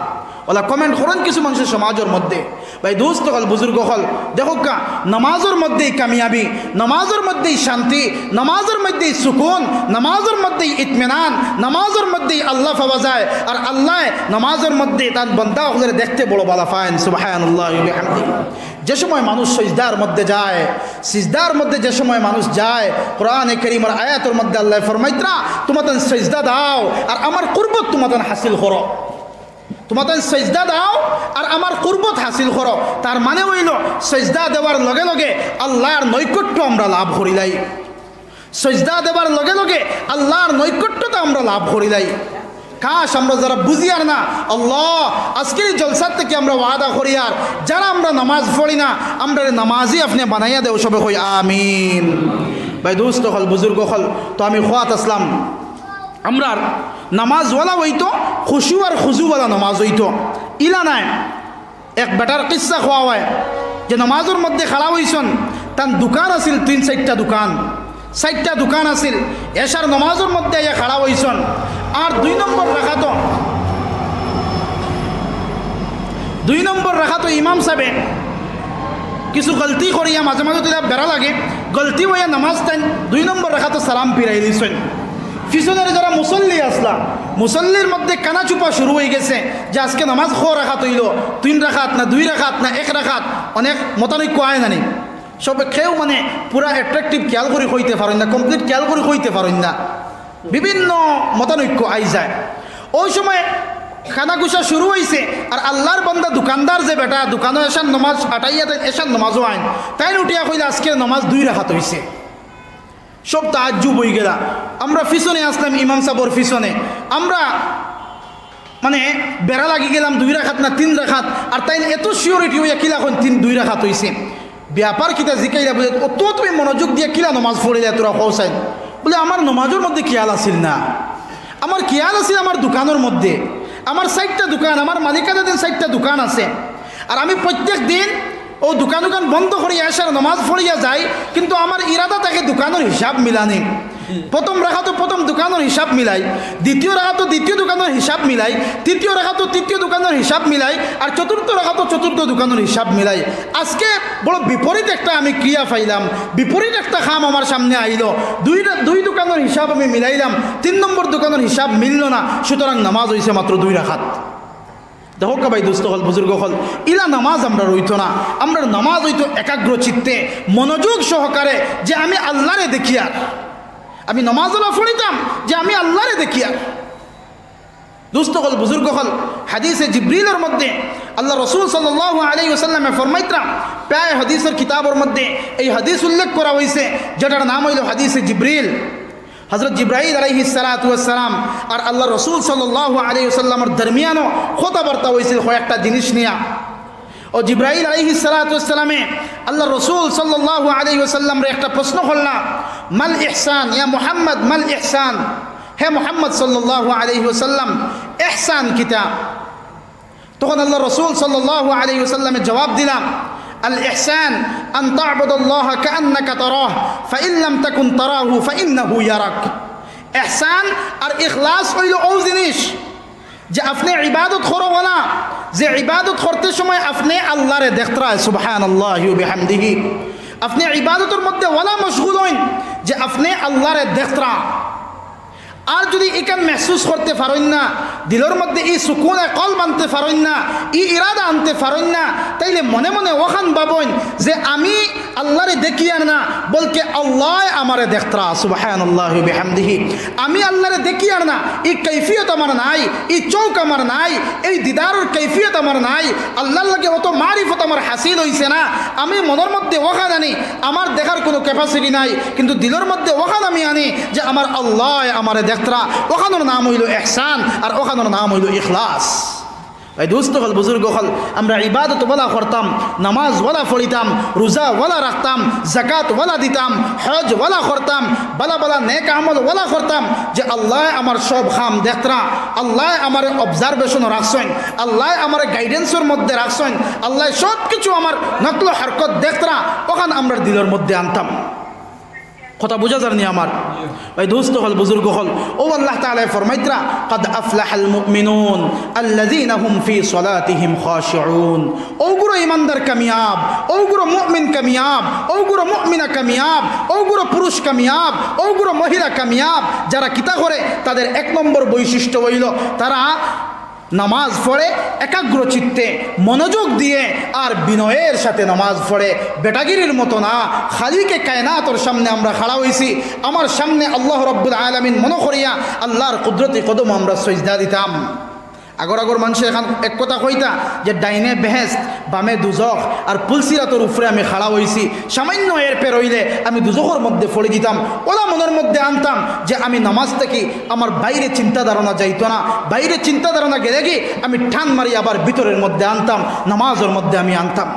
অলা comment করইন কিছু মানষে সমাজর মধ্যে। ভাই দোস্ত অকল, বুজুর্গ অকল, দেখউক্কা, নামাজর মধ্যেই কামিয়াবি, নামাজর মধ্যেই শান্তি, নামাজর মধ্যেই সুকুন, নামাজর মধ্যেই ইতমিনান, নামাজর মধ্যেই আল্লাহ পাওয়া যায়। আর আল্লায় নামাজর মধ্যে তান বান্দা অকলরে দেখতে বড় ভালা পাইন। সুবহানাল্লাহি ওয়া বিহামদিহি। যে সময় মানুষ সইজদার মধ্যে যায়, সিজদার মধ্যে যে সময় মানুষ যায়, কোরআনে কারীমর আয়াতর মধ্যে আল্লায় ফরমাইতরা, "তুমাতান সইজদা দাও আর আমার কুরবত তুমাতান হাসিল করো।" তুমাতান সইজদা দাও আর আমার কুরবত হাসিল করো। তার মানে অইলো, সইজদা দেওয়ার লগে লগে আল্লাহর নৈকট্য আমরা লাভ করিলাই। সইজদা দেওয়ার লগে লগে আল্লাহর নৈকট্যতা আমরা লাভ করিলাই। খাস আমরা যারা বুঝিয়ার না, আল্লাহ, আজকের এই জলসার থাকি আমরা ওয়াদা করিয়ার, যারা আমরা নামাজ পড়ি না, আমরারে নামাজি আপনে বানাইয়া দেও, সবে কই আমিন। ভাই দোস্ত অকল, বুজুর্গ অকল, তো আমি কওয়াত আছলাম, আমরার নামাজ অলা অইতো, খুশু আর খুজু অলা নামাজ অইতো, ইলা নায়। এক বেটার কিচ্ছা কওয়া অয় যে নামাজর মধ্যে খাড়া অইছইন, তান দোকান আছিল তিন চাইরটা দোকান, চাইরটা দোকান আছিল, এশার নামাজর মধ্যে আইয়া খাড়া অইছইন। আর দুই নম্বর রাকাতো, দুই নম্বর রাকাতো ইমাম সাবে কিছু গলতি করিয়া মাঝে মাঝে তো ইলা বেড়া লাগে, গলতি অইয়া নামাজ তাইন দুই নম্বর রাকাতো সালাম ফিরাই দিছইন। পিছনের যারা মুসল্লি আছলা, মুসল্লির মধ্যে কানাচুপা শুরু অইগেছে যে আজকে নামাজ ক রাকাত অইলো, তিন রাকাত না দুই রাকাত না এক রাকাত, অনেক মতানৈক্য আয় না নি। সবে কেউ মানে পুরা attractive খেয়াল করি কইতে পারইন না, complete খেয়াল করি কইতে পারইন না, বিভিন্ন মতানৈক্য আই যায়। ওই সময় কানাঘুষা শুরু অইছে, আর আল্লার বান্দা দোকানদার যে বেটা দোকানো এশার নামাজ আটাইয়া তাইন এশার নামাজও আইন, তাইন উঠিয়া কইলা আজকের নামাজ দুই রাকাত অইছে। সব তাজ্জুব অইগেলা। আমরা পিছনে আছলাম ইমাম সাবর পিছনে, আমরা মানে বেড়া লাগি গেলাম দুই রাকাত না তিন রাকাত, আর তাইন এত surety অইয়া কিলা কইন তিন দুই রাকাত অইছে। ব্যাপার কিতা জিকাইলা বুলে, "অত তুমি মনোযোগ দিয়া কিলা নামাজ পড়িলায় তোরা কও চাইন?" বুলে, "আমার নামাজর মধ্যে খেয়াল আছিল না, আমার খেয়াল আছিল আমার দোকানর মধ্যে, আমার চাইরটা দোকান, আমার মালিকানাধীন চাইরটা দোকান আছে, আর আমি প্রত্যেক দিন অউ দোকান উকান বন্ধ করিয়া এশার নামাজ পড়িয়া যাই, কিন্তু আমার ইরাদা থাকে দোকানর হিসাব মিলানি। প্রথম রাকাতো প্রথম দোকানর হিসাব মিলাই, দ্বিতীয় রাকাতো দ্বিতীয় দোকানর হিসাব মিলাই, তৃতীয় রাকাতো তৃতীয় দোকানর হিসাব মিলাই, আর চতুর্থ রাকাতো চতুর্থ দোকানর হিসাব মিলাই। আজকে বড় বিপরীত একটা আমি ক্রিয়া পাইলাম, বিপরীত একটা কাম আমার সামনে আইলো। দুই রা-, দুই দোকানর হিসাব আমি মিলাইলাম, তিন নম্বর দোকানর হিসাব মিললো না, সুতরাং নামাজ অইছে মাত্র দুই রাকাত।" দেখউক্কা ভাই দোস্ত অকল, বুজুর্গ অকল, ইলা নামাজ আমরার অইতো না। আমরার নামাজ অইতো একাগ্র চিত্তে, মনোযোগ সহকারে, যে আমি আল্লারে দেখিয়ার। আমি নামাজ অলা পড়িতাম যে আমি আল্লারে দেখিয়ার। দোস্ত অকল, বুজুর্গ অকল, হাদিসে জিব্রিলর মধ্যে আল্লার রসুল সাল্লাল্লাহু আলাইহি ওয়াসাল্লামে ফরমাইতরা, প্রায় হাদিসর কিতাবর মধ্যে এই হাদিস উল্লেখ করা অইছে, যেটার নাম অইলো হাদিসে জিব্রিল। হযরত জিব্রাইল আলাইহিস সালাতু ওয়াস সালাম আর আল্লার রসুল সাল্লাল্লাহু আলাইহি ওয়াসাল্লামর দরমিয়ানো কথাবার্তা অইছিল কয়েকটা জিনিস নিয়া। ও জিব্রাইল আলাইহিস সালাতু ওয়াস সালামে আল্লার রসুল সাল্লাল্লাহু আলাইহি ওয়াসাল্লামরে একটা প্রশ্ন করলা, "মাল ইহসান ইয়া মুহাম্মদ, মাল ইহসান?" হে মুহাম্মদ সাল্লাল্লাহু আলাইহি ওয়াসাল্লাম, ইহসান কিতা? তখন আল্লার রসুল সাল্লাল্লাহু আলাইহি ওয়াসাল্লামে জবাব দিলা, "আল ইহসান আন তা'বুদাল্লাহা কাআন্নাকা তারাহ, ফাইন লাম তাকুন তারাহু ফাইন্নাহু ইয়ারাক।" ইহসান আর ইখলাস অইলো অউ জিনিস যে আপনে ইবাদত করো অলা, যে ইবাদত করতে সময় আপনে আল্লারে দেখতরা, সুবহানাল্লাহি ওয়া বিহামদিহি। আপনে ইবাদতর মধ্যে অলা মশগুল অইন যে আপনে আল্লারে দেখতরা। আর যুদি ইখান মেহসুস করতে পারইন না, দিলর মধ্যে ই সুকুনে কলব আনতে পারইন না, ই ইরাদা আনতে পারইন না, তাইলে মনে মনে অখান ভাবইন যে আমি আল্লারে দেখিয়ার না, বলকে আল্লায় আমারে দেখতরা। সুবহানাল্লাহি ওয়া বিহামদিহি। আমি আল্লারে দেখিয়ার না, ই কৈফিয়ত আমার নাই, ই চউখ আমার নাই, এই দিদারর কৈফিয়ত আমার নাই, আল্লার লগে অত মারিফত আমার হাসিল অইছে না। আমি মনর মধ্যে অখান আনি, আমার দেখার কুনু capacity নাই, কিন্তু দিলর মধ্যে অখান আমি আনি যে আমার আল্লায় আমারে দেখতরা। অখানর নাম অইলো ইহসান, আর অখানর নাম অইলো ইখলাস। ভাই দোস্ত অকল, বুজুর্গ অকল, আমরা ইবাদত অলা করতাম, নামাজ অলা পড়িতাম, রোজা অলা রাখতাম, যাকাত অলা দিতাম, হজ অলা করতাম, ভালা ভালা নেক আমল অলা করতাম, যে আল্লায় আমার সব কাম দেখতরা, আল্লায় আমারে observation-ও রাখছইন, আল্লায় আমারে guidance-র মধ্যে রাখছইন, আল্লায় সব কিছু আমার নকল হরকত দেখতরা, অখান আমরার দিলর মধ্যে আনতাম। কথা বুঝা যার নি আমার? ভাই দোস্ত অকল, বুজুর্গ অকল, অউ আল্লাহ তাআলায় ফরমাইতরা, "কাদ আফলাহাল মুমিনুন আল্লাযীনা হুম ফী সালাতিহিম খাশিউন।" অউগুরো ইমানদার কামিয়াব, অউগুরো মুমিন কামিয়াব, অউগুরো মুমিনা কামিয়াব, অউগুরো পুরুষ কামিয়াব, অউগুরো মহিলা কামিয়াব, যারা কিতা করে, তাদের এক নম্বর বৈশিষ্ট্য অইলো তারা নামাজ পড়ে একাগ্র চিত্তে, মনোযোগ দিয়ে আর বিনয়ের সাথে নামাজ পড়ে, বেটাগিরির মতো না। খালিকে কায়নাতর সামনে আমরা খাড়া অইছি, আমার সামনে আল্লাহ রাব্বুল আলামিন মনো করিয়া আল্লাহর কুদরতি কদম আমরা সইজদা দিতাম। আগর আগর মানষে এখান এক কথা কইতা যে ডাইনে বেহেস্ত, বামে দুজখ, আর পুলসিরাতর উপরে আমি খাড়া অইছি, সামান্য এর পের অইলে আমি দুজখর মধ্যে পড়ি দিতাম। ওলা মনর মধ্যে আনতাম যে আমি নামাজ থাকি আমার বাইরে চিন্তা ধারণা যাইতো না, বাইরে চিন্তা ধারণা গেলেগি আমি টান মারি আবার ভিতরর মধ্যে আনতাম, নামাজর মধ্যে আমি আনতাম।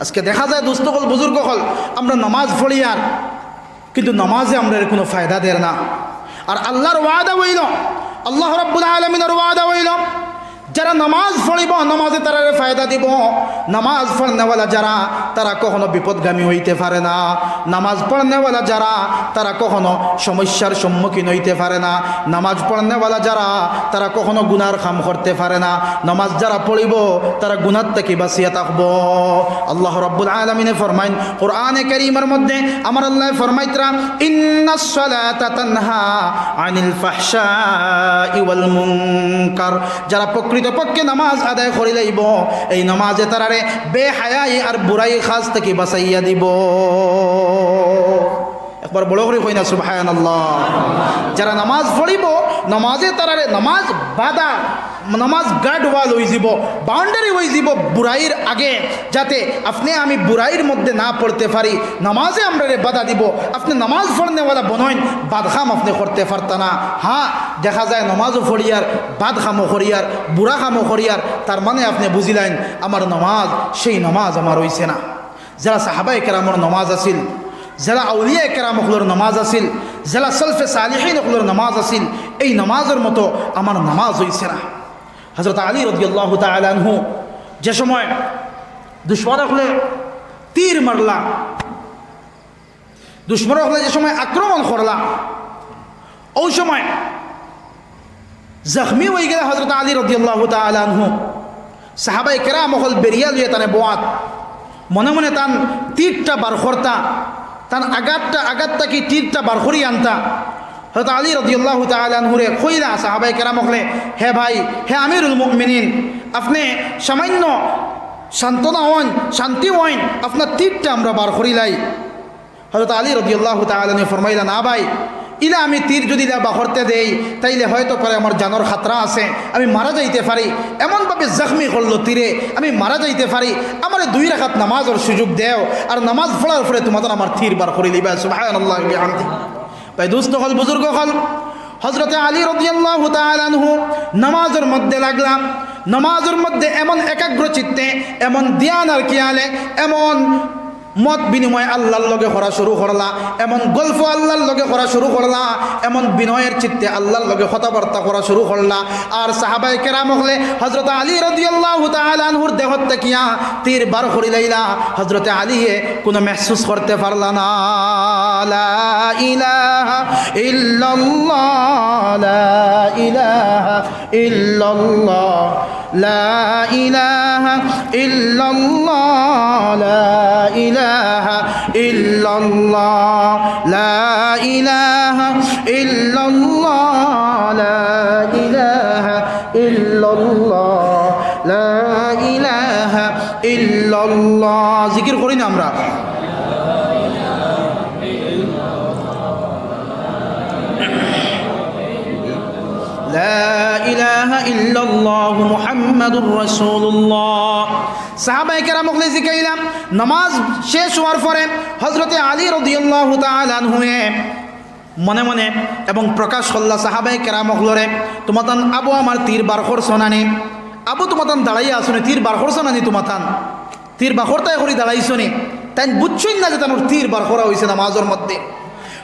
আজকে দেখা যায় দোস্ত অকল, বুজুর্গ অকল, আমরা নামাজ পড়িয়ার, কিন্তু নামাজে আমরারে কুনু ফায়দা দের না। আর আল্লার ওয়াদা অইলো, আল্লাহ রাব্বুল আলামিনর ওয়াদা অইলো, যারা নামাজ পড়িবো, নামাজে তারারে ফায়দা দিবো। নামাজ পড়নেওয়ালা যারা, তারা কখনো বিপদগামী অইতে পারে না। নামাজ পড়নেওয়ালা যারা, তারা কখনো সমস্যার সম্মুখীন অইতে পারে না। নামাজ পড়নেওয়ালা যারা, তারা কখনো গুনার কাম করতে পারে না। নামাজ যারা পড়িবো, তারা গুনার থাকি বাঁচিয়া থাকবো। আল্লাহ রাব্বুল আলামিনে ফরমাইন, কোরআনে কারীমর মধ্যে আমার আল্লায় ফরমাইতরা, "ইন্নাস সালাতা তানহা আনিল ফাহশাই ওয়াল মুনকার।" যারা প্রকৃতপক্ষে নামাজ আদায় করিলাইবো, এই নামাজে তারারে বেহায়াই আর বুরাই কাজ থাকি বাঁচাইয়া দিবো। একবার বড় করি কই না সুবহানাল্লাহ। যারা নামাজ পড়িবো, নামাজে তারারে নামাজ বাধা, নামাজ গার্ড ওয়াল অইযিবো, বাউন্ডারি অইযিবো বুরাইর আগে, যাতে আপনে আমি বুরাইর মধ্যে না পড়তে পারি। নামাজে আমরারে বাধা দিবো, আপনে নামাজ পড়নেওয়ালা বনইন, বাদ কাম আপনে করতে পারতা না। হ্যাঁ, দেখা যায় নামাজও পড়িয়ার, বাদ কামও করিয়ার, বুরা কামও করিয়ার, তার মানে আপনে বুঝিলাইন আমার নামাজ, সেই নামাজ আমার অইছে না। যেলা সাহাবায়ে কেরামর নামাজ আছিল, যেলা আউলিয়ায়ে কেরাম অকলর নামাজ আছিল, যেলা সলফে সালিহিন অকলর নামাজ আছিল, এই নামাজর মতো আমার নামাজ অইছে না। হযরত আলী রাদিয়াল্লাহু তাআলা আনহু যে সময় দুশমন অকলে তীর মারলা, দুশমন অকলে যে সময় আক্রমণ করলা, অউ সময় জখমি অইগেলা হযরত আলী রাদিয়াল্লাহু তাআলা আনহু। সাহাবায়ে কেরাম অকল বেরিয়া লইয়া তানে বওয়াত, মনে মনে তান তীরটা বার করতা, তান আঘাতটা, আঘাত থাকি তীরটা বার করি আনতা। হযরত আলী রাদিয়াল্লাহু তাআলা আনহুরে কইলা সাহাবায়ে কেরাম অকলে, "হে ভাই, হে আমিরুল মুমিনিন, আপনে সামান্য সান্ত্বনা অইন, শান্তি অইন, আপনার তীরটা আমরা বার করিলাই।" হযরত আলী রাদিয়াল্লাহু তাআলা আনহু ফরমাইলা, "না ভাই, ইলা আমি তীর যুদি ইলা বার করতে দেই, তাইলে হয়তো করে আমার জানর খাতরা আছে, আমি মারা যাইতে পারি। এমনভাবে জখমি করলো তীরে, আমি মারা যাইতে পারি। আমারে দুই রাকাত নামাজর সুযোগ দেও, আর নামাজ পড়ার পরে তুমাতান আমার তীর বার করিলিবায়।" সুবহানাল্লাহি ওয়া বিহামদিহি। ভাই দোস্ত অকল, বুজুর্গ অকল, হযরতে আলী রাদিয়াল্লাহু তাআলা আনহু নামাজর মধ্যে লাগলা। নামাজর মধ্যে এমন একাগ্র চিত্তে, এমন ধ্যান আর খিয়ালে, এমন মত বিনিময় আল্লার লগে করা শুরু করলা, এমন গল্প আল্লার লগে করা শুরু করলা, এমন বিনয়ের চিত্তে আল্লার লগে কথাবার্তা করা শুরু করলা। আর সাহাবায়ে কেরাম অকলে হযরত আলী রাদিয়াল্লাহু তাআলা আনহুর দেহত থাকিয়া তীর বার করিলাইলা। হযরতে আলীয়ে কুনু মেহসুস করতে পারলা না। লা ইলাহা ইল্লাল্লাহ, লা ইলাহা ইল্লাল্লাহ, লা ইলাহা ইল্লাল্লাহ, লা ইলাহা ইল্লাল্লাহ, লা ইলাহা ইল্লাল্লাহ, লা ইলাহা ইল্লাল্লাহ, লা ইলাহা ইল্লাল্লাহ। জিকির করি না আমরা? লা ইলাহা ইল্লাল্লাহু মুহাম্মাদুর রাসূলুল্লাহ। সাহাবায়ে কেরাম অকলে জিকাইলা, নামাজ শেষ অওয়ার পরে হযরতে আলী রাদিয়াল্লাহু তাআলা আনহুয়ে মনে মনে এবং প্রকাশ করলা সাহাবায়ে কেরাম অকলরে, "তুমাতান আবু আমার তীর বার করছো না নি? আবু তুমাতান দাঁড়াইয়া আছো নি? তীর বার করছো না নি তুমাতান?" তীর বার করতায় করি দাঁড়াইছো নি? তাইন বুঝছইন না যে তানর তীর বার করা অইছে নামাজর মধ্যে।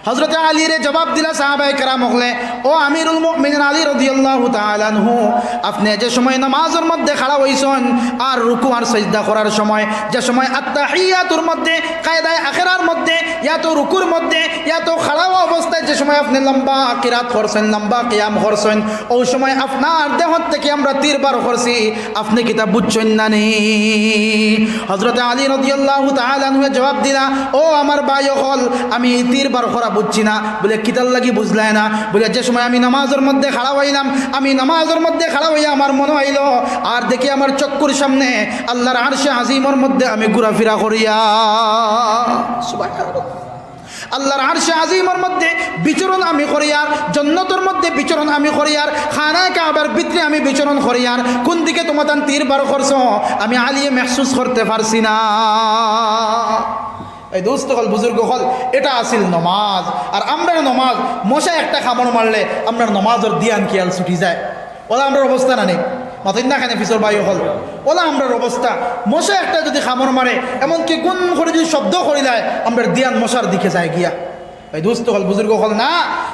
হযরতে আলীরে জবাব দিলা সাহাবায়ে কেরাম অকলে, "ও আমিরুল মুমিনিন আলী রাদিয়াল্লাহু তাআলা আনহু, আপনে যে সময় নামাজর মধ্যে খাড়া অইছইন আর রুকু আর সিজদা করার সময়, যে সময় আত্তাহিয়াতুর মধ্যে, কায়দায়ে আখেরার মধ্যে, ইয়া তো রুকুর মধ্যে, ইয়া তো খাড়া অবস্থায় যে সময় আপনে লম্বা কিরাত করছইন, লম্বা কিয়াম করছইন, অউ সময় আপনার দেহত থাকি আমরা তীর বার করছি, আপনে কিতা বুঝছইন না নি?" হযরতে আলী রাদিয়াল্লাহু তাআলা আনহুয়ে জবাব দিলা, "ও আমার ভাই অকল, আমি তীর বার করা বুঝছি না।" বলে, "কিতার লাগি বুঝলায় না?" বলে, "যে সময় আমি নামাজর মধ্যে খাড়া অইলাম, আমি নামাজর মধ্যে খাড়া অইয়া আমার মনো অইলো, আর দেখি আমার চক্ষুর সামনে আল্লার আরশে আজিমর মধ্যে আমি ঘুরাফিরা করিয়ার।" সুবহানাল্লাহ। আল্লাহর আরশে আজিমর মধ্যে বিচরণ আমি করিয়ার, জন্নতর মধ্যে বিচরণ আমি করিয়ার, খানায়ে কাবার ভিতরে আমি বিচরণ করিয়ার, কুন দিকে তুমাতান তীর বার করছো, আমি আলিয়ে মেহসুস করতে পারছি না। এই দোস্ত অকল, বুজুর্গ অকল, ইটা আছিল নমাজ। আর আমরার নমাজ, মশা একটা কামড় মারলে আমরার নমাজর ধিয়ান খিয়াল ছুটি যায়। অলা আমরার অবস্থা না নি? মাতইন না কেনে পিছর ভাই অকল? অলা আমরার অবস্থা। মশা একটা যুদি কামড় মারে, এমনকি গুন করি যুদি শব্দ করিলায়, আমরার ধিয়ান মশার দিকে যায় গিয়া। এই দোস্ত অকল, বুজুর্গ অকল, না,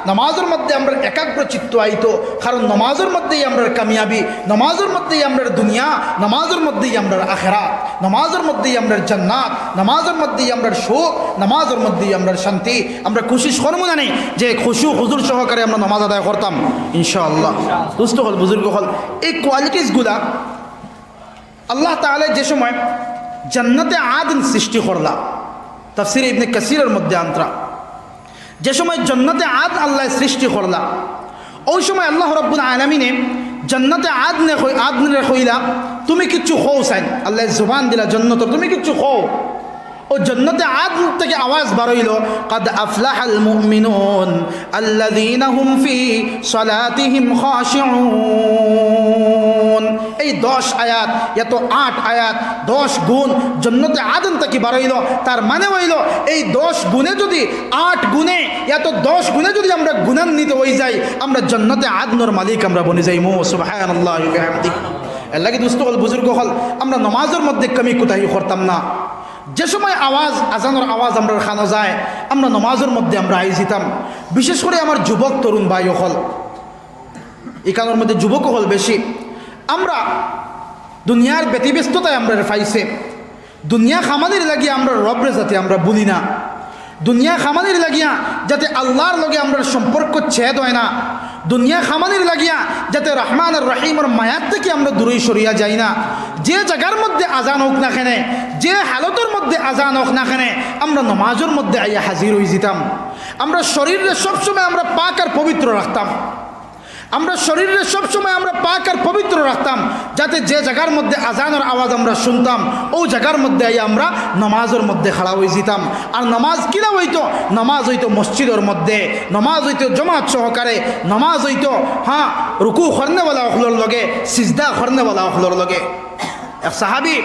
নমাজর মধ্যে আমরার একাগ্র চিত্ত আইতো, কারণ নমাজর মধ্যেই আমরার কামিয়াবি, নমাজর মধ্যেই আমরার দুনিয়া, নমাজর মধ্যেই আমরার আখেরাত, নমাজর মধ্যেই আমরার জান্নাত, নমাজর মধ্যেই আমরার সুখ, নমাজর মধ্যেই আমরার শান্তি। আমরা কুশিশ করমু না নি যে খুশু খুজুর সহকারে আমরা নমাজ আদায় করতাম, ইনশাআল্লাহ। দোস্ত অকল, বুজুর্গ অকল, এই qualities গুলা আল্লাহ তাআলা যে সময় জান্নাতে আদন সৃষ্টি করলা, তাফসিরে ইবনে কাসিরর মধ্যে আনতরা, যে সময় জান্নাতে আদন আল্লায় সৃষ্টি করলা, অউ সময় আল্লাহ রাব্বুল আলামিনে জান্নাতে আদনে কই-, আদনরে কইলা, "তুমি কিচ্ছু কও চাইন।" আল্লায় জবান দিলা জান্নাতর, "তুমি কিচ্ছু কও।" অউ জান্নাতে আদন থাকি আওয়াজ বার অইলো, "কাদ আফলাহাল মুমিনুন আল্লাযীনা হুম ফি সালাতিহিম খাশিউন।" এই দশ আয়াত, ইয়া তো আট আয়াত, দশ গুণ জান্নাতে আদন থাকি বার অইলো। তার মানে অইলো, এই দশ গুণে যুদি, আট গুণে, ইয়া তো দশ গুণে যুদি আমরা গুণান্বিত অই যাই, আমরা জান্নাতে আদনর মালিক আমরা বনি যাইমু। সুবহানাল্লাহি ওয়া বিহামদিহি। এর লাগি দোস্ত অকল, বুজুর্গ অকল, আমরা নমাজর মধ্যে কমি কুতাহি করতাম না। যে সময় আওয়াজ, আজানর আওয়াজ আমরার কানো যায়, আমরা নমাজর মধ্যে আমরা আই যিতাম। বিশেষ করি আমার যুবক তরুণ ভাই অকল, ইকানোর মধ্যে যুবক অকল বেশি। আমরা দুনিয়ার ব্যতিব্যস্ততায় আমরারে পাইছে। দুনিয়া কামানির লাগিয়া আমরার রবরে যাতে আমরা ভুলি না, দুনিয়া কামানির লাগিয়া যাতে আল্লাহর লগে আমরার সম্পর্ক ছেদ অয় না, দুনিয়া কামানির লাগিয়া যাতে রহমান আর রহিমর মায়াত থাকি আমরা দূরে সরিয়া যাই না। যে জাগার মধ্যে আজান অউক না কেনে, যে হালতর মধ্যে আজান অউক না কেনে, আমরা নমাজর মধ্যে আইয়া হাজির অই যিতাম। আমরা শরীররে সবসময় আমরা পাক আর পবিত্র রাখতাম। আমরা শরীররে সবসময় আমরা পাক আর পবিত্র রাখতাম, যাতে যে জাগার মধ্যে আজানর আওয়াজ আমরা শুনতাম, অউ জাগার মধ্যে আইয়া আমরা নমাজর মধ্যে খাড়া অই যিতাম। আর নমাজ কিলা অইতো? নমাজ অইতো মসজিদর মধ্যে, নমাজ অইতো জমাত সহকারে, নমাজ অইতো, হ্যাঁ, রুকু করনেওয়ালা অকলর লগে, সিজদা করনেওয়ালা অকলর লগে। এক সাহাবী,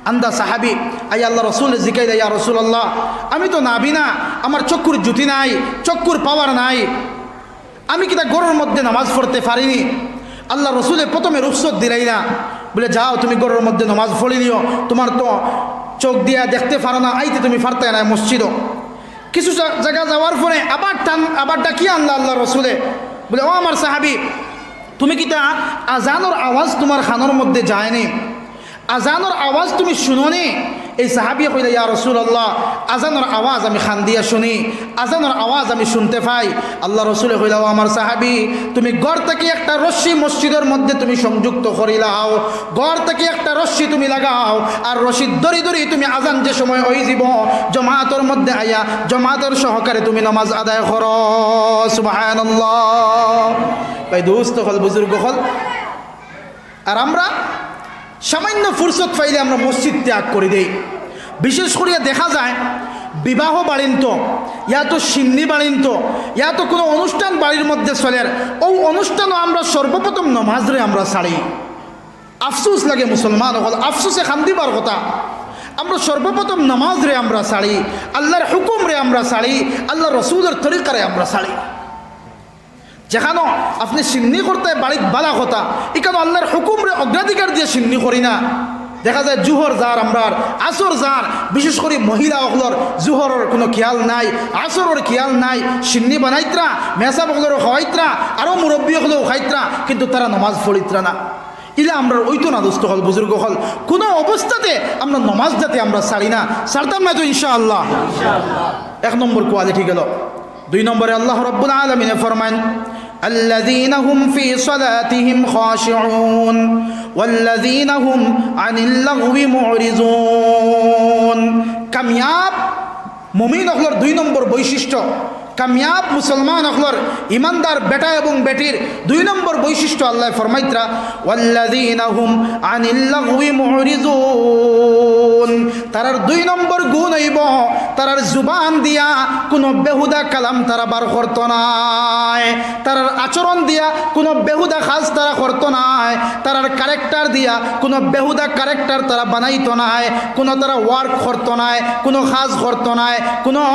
আন্দা সাহাবী, আইয়া আল্লাহ রসুলরে জিকাইলা, "ইয়া রাসূলুল্লাহ, আমি তো নাবিনা, আমার চক্ষুর জ্যোতি নাই, চক্ষুর পাওয়ার নাই, আমি কিতা ঘরর মধ্যে নামাজ পড়তে পারি নি?" আল্লাহ রসুলে প্রথমে রুখসত দিলাইলা, বলে, "যাও, তুমি ঘরর মধ্যে নামাজ পড়িলিও, তুমার তো চোখ দিয়া দেখতে পারো না, আইতে তুমি পারতায় না মসজিদো।" কিছু জা-, জাগা যাওয়ার পরে আবার টান, আবার ডাকিয়া আনলা আল্লাহ রসুলে, বলে, "ও আমার সাহাবী, তুমি কিতা আজানর আওয়াজ তুমার কানর মধ্যে যায় নি? আজানর আওয়াজ তুমি শুনো নি?" এই সাহাবিয়ে কইলা, "ইয়া রাসূলুল্লাহ, আজানর আওয়াজ আমি কান দিয়া শুনি, আজানর আওয়াজ আমি শুনতে পাই।" আল্লাহ রসুলে কইলা, "ও আমার সাহাবী, তুমি ঘর থাকি একটা রশি মসজিদর মধ্যে তুমি সংযুক্ত করিলাও, ঘর থাকি একটা রশি তুমি লাগাও, আর রশি ধরি ধরি তুমি আজান যে সময় অই যিবো, জমাতর মধ্যে আইয়া, জমাতর সহকারে তুমি নামাজ আদায় করো।" সুবহানাল্লাহ। ভাই, দোস্ত অকল, বুজুর্গ অকল, আর আমরা সামান্য ফুরসত পাইলে আমরা মসজিদ ত্যাগ করি দেই। বিশেষ করিয়া দেখা যায় বিবাহ বাড়িন্ত, ইয়া তো শিন্নি বাড়িন্ত, ইয়া তো কুনু অনুষ্ঠান বাড়ির মধ্যে চলের, অউ অনুষ্ঠানো আমরা সর্বপ্রথম নমাজরে আমরা ছাড়ি। আফসোস লাগে মুসলমান অকল, আফসোসে কান্দিবার কথা। আমরা সর্বপ্রথম নমাজরে আমরা ছাড়ি, আল্লাহর হুকুমরে আমরা ছাড়ি, আল্লাহর রসুলর তরিকারে আমরা ছাড়ি। যেখানো আপনে শিন্নি করতে বাড়িত বালা কথা, ইখানো আল্লাহর হুকুমরে অগ্রাধিকার দিয়া শিন্নি করি না। দেখা যায় জুহর যার আমরার, আসর যার, বিশেষ করি মহিলা অকলর জুহরর কুনু খিয়াল নাই, আসরর খিয়াল নাই, শিন্নি বানাইত্রা, মেসাব অকলরও খাওয়াইত্রা, আরো মুরব্বি অকলেও খাইত্রা, কিন্তু তারা নমাজ পড়িত্রা না। ইলা আমরার অইতো না দোস্ত অকল, বুজুর্গ অকল, কুনু অবস্থাতে আমরা নমাজ যাতে আমরা ছাড়ি না, ছাড়তাম না তো ইনশাআল্লাহ। এক নম্বর কোয়ালিটি গেল। দুই নম্বরে আল্লাহ রাব্বুল আলামিনে ফরমাইন, "আল্লাযীনা হুম ফী সালাতিহিম খাশিউন, ওয়াল্লাযীনা হুম আনিল লাগবি মুরিজুন।" কামিয়াব মুমিন অকলর দুই নম্বর বৈশিষ্ট্য, কামিয়াব মুসলমান অকলর, ইমানদার বেটা এবং বেটির দুই নম্বর বৈশিষ্ট্য আল্লাহ ফরমাইত্রা, "ওয়াল্লাযীনা হুম আনিল লাগবি মুরিজুন।" তারার দুই নম্বর গুণ অইবো, তারার জুবান দিয়া কুনু বেহুদা কালাম তারা বার করতো নায়, তারার আচরণ দিয়া কুনু বেহুদা কাজ তারা করতো নায়, তারার ক্যারেক্টার দিয়া কুনু বেহুদা ক্যারেক্টার তারা বানাইতো নায়, কুনু তারা ওয়ার্ক করতো নায়, কুনু কাজ করতো নায়, কুনু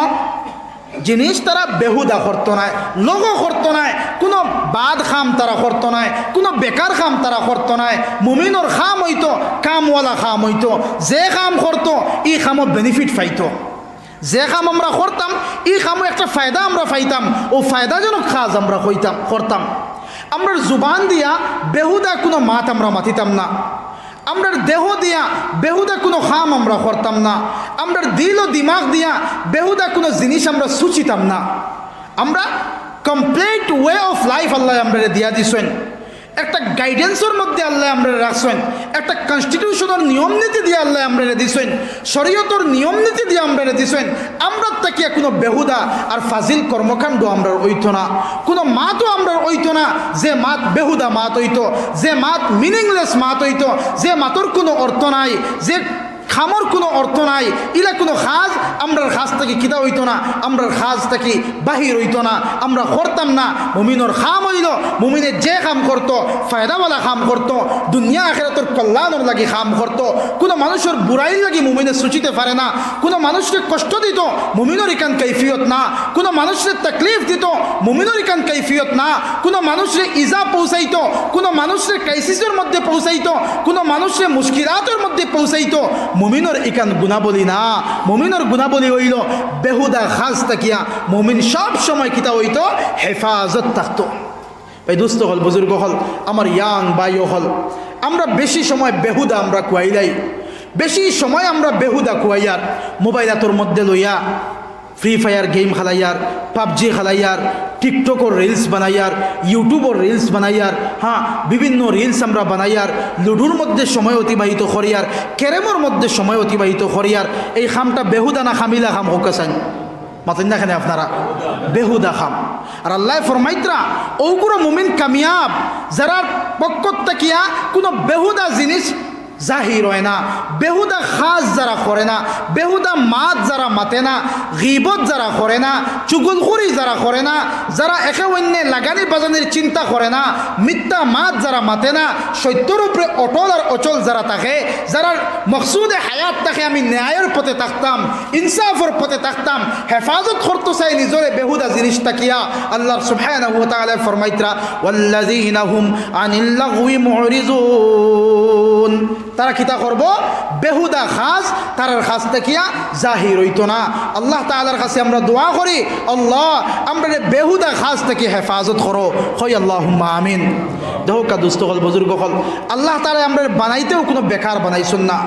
জিনিস তারা বেহুদা করতো নায়, লগো করতো নায়, কুনু বাদ কাম তারা করতো নায়, কুনু বেকার কাম তারা করতো নায়। মুমিনর কাম অইতো, কামওয়ালা কাম অইতো, যে কাম করতো, ই কামো বেনিফিট পাইতো। যে কাম আমরা করতাম, ই কামো একটা ফায়দা আমরা পাইতাম, অউ ফায়দাজনক কাজ আমরা কইতাম, করতাম। আমরার জুবান দিয়া বেহুদা কুনু মাত আমরা মাতিতাম না। আমরার দেহ দিয়া বেহুদা কুনু কাম আমরা করতাম না। আমরার দিল ও দিমাগ দিয়া বেহুদা কুনু জিনিস আমরা সুচিতাম না। আমরা কমপ্লিট ওয়ে অফ লাইফ আল্লায় আমরারে দিয়া দিছইন। একটা গাইডেন্সর মধ্যে আল্লায় আমরারে রাখছইন। একটা কনস্টিটিউশনর নিয়ম নীতি দিয়া আল্লায় আমরারে দিছইন। শরীয়তর নিয়ম নীতি দিয়া আমরারে দিছইন। আমরার থাকিয়া কুনু বেহুদা আর ফাজিল কর্মকাণ্ড আমরার অইতো না। কুনু মাতও আমরার অইতো না, যে মাত বেহুদা মাত অইতো, যে মাত মিনিংলেস মাত অইতো, যে মাতর কুনু অর্থ নাই, যে কামর কুনু অর্থ নাই, ইলা কুনু কাজ আমরার কাছ থাকি কিতা অইতো না, আমরার কাছ থাকি বাহির অইতো না, আমরা করতাম না। মুমিনর কাম অইলো, মুমিনে যে কাম করতো, ফায়দাওয়ালা কাম করতো, দুনিয়া আখিরাতর কল্যাণর লাগি কাম করতো, কুনু মানুষর বুরাইর লাগি মুমিনে সুচিতে পারে না, কুনু মানুষরে কষ্ট দিতো, মুমিনর ইখান কৈফিয়ত না, কুনু মানুষরে তকলিফ দিতো, মুমিনর ইখান কৈফিয়ত না, কুনু মানুষরে ইজা পৌঁছাইতো, কুনু মানুষরে ক্রাইসিসর মধ্যে পৌঁছাইতো, কুনু মানুষরে মুশকিলাতর মধ্যে পৌঁছাইতো, মুমিনর ইখান গুণাবলী না। মুমিনর গুণাবলী অইলো বেহুদা কাজ থাকিয়া মুমিন সব সময় কিতা অইতো, হেফাজত থাকতো। ভাই দোস্ত অকল, বুজুর্গ অকল, আমার ইয়াং ভাই অকল, আমরা বেশি সময় বেহুদা আমরা খুয়াইলাই, বেশি সময় আমরা বেহুদা খুয়াইয়ার, মোবাইল আতর মধ্যে লইয়া ফ্রি ফায়ার গেম খেলাইয়ার, পাবজি খেলাইয়ার, টিকটকর রিলস বানাইয়ার, ইউটিউবর রিলস বানাইয়ার, হ্যাঁ, বিভিন্ন রিলস আমরা বানাইয়ার, লুডুর মধ্যে সময় অতিবাহিত করিয়ার, ক্যারমর মধ্যে সময় অতিবাহিত করিয়ার। এই কামটা বেহুদা না কামিলা কাম কউক্কা চাইন? মাতইন না কেনে আপনারা? বেহুদা কাম। আর আল্লায় ফরমাইতরা, অগুইন মুমিন কামিয়াব, যারার পক্ষ থাকিয়া কুনু বেহুদা জিনিস জাহির অয় না, বেহুদা কাজ যারা করে না, বেহুদা মাত যারা মাতে না, গিবত যারা করে না, চুগলখুরি যারা করে না, যারা একে অইন্যে লাগানি বাজানির চিন্তা করে না, মিথ্যা মাত যারা মাতে না, সত্যর উপরে অটল আর অচল যারা থাকে, যারার মকসুদে হায়াত থাকে আমি ন্যায়র পথে থাকতাম, ইনসাফর পথে থাকতাম, হেফাজত করতো চাই নিজরে বেহুদা জিনিস থাকিয়া। আল্লাহ সুবহানাহু ওয়া তাআলায় ফরমাইতরা, "ওয়াল্লাযীনা হুম আনিল লাগওয়ি মুরিজুন।" তারা কিতা করবো? বেহুদা কাজ তারার কাছ থাকিয়া জাহির অইতো না। আল্লাহ তাআলার কাছে আমরা দোয়া করি, আল্লাহ, আমরারে বেহুদা কাজ থাকি হেফাজত করো। কই আল্লাহুম্মা আমিন। দেখউক্কা দোস্ত অকল, বুজুর্গ অকল, আল্লাহ তাআলায় আমরারে বানাইতেউ কুনু বেকার বানাইছইন না।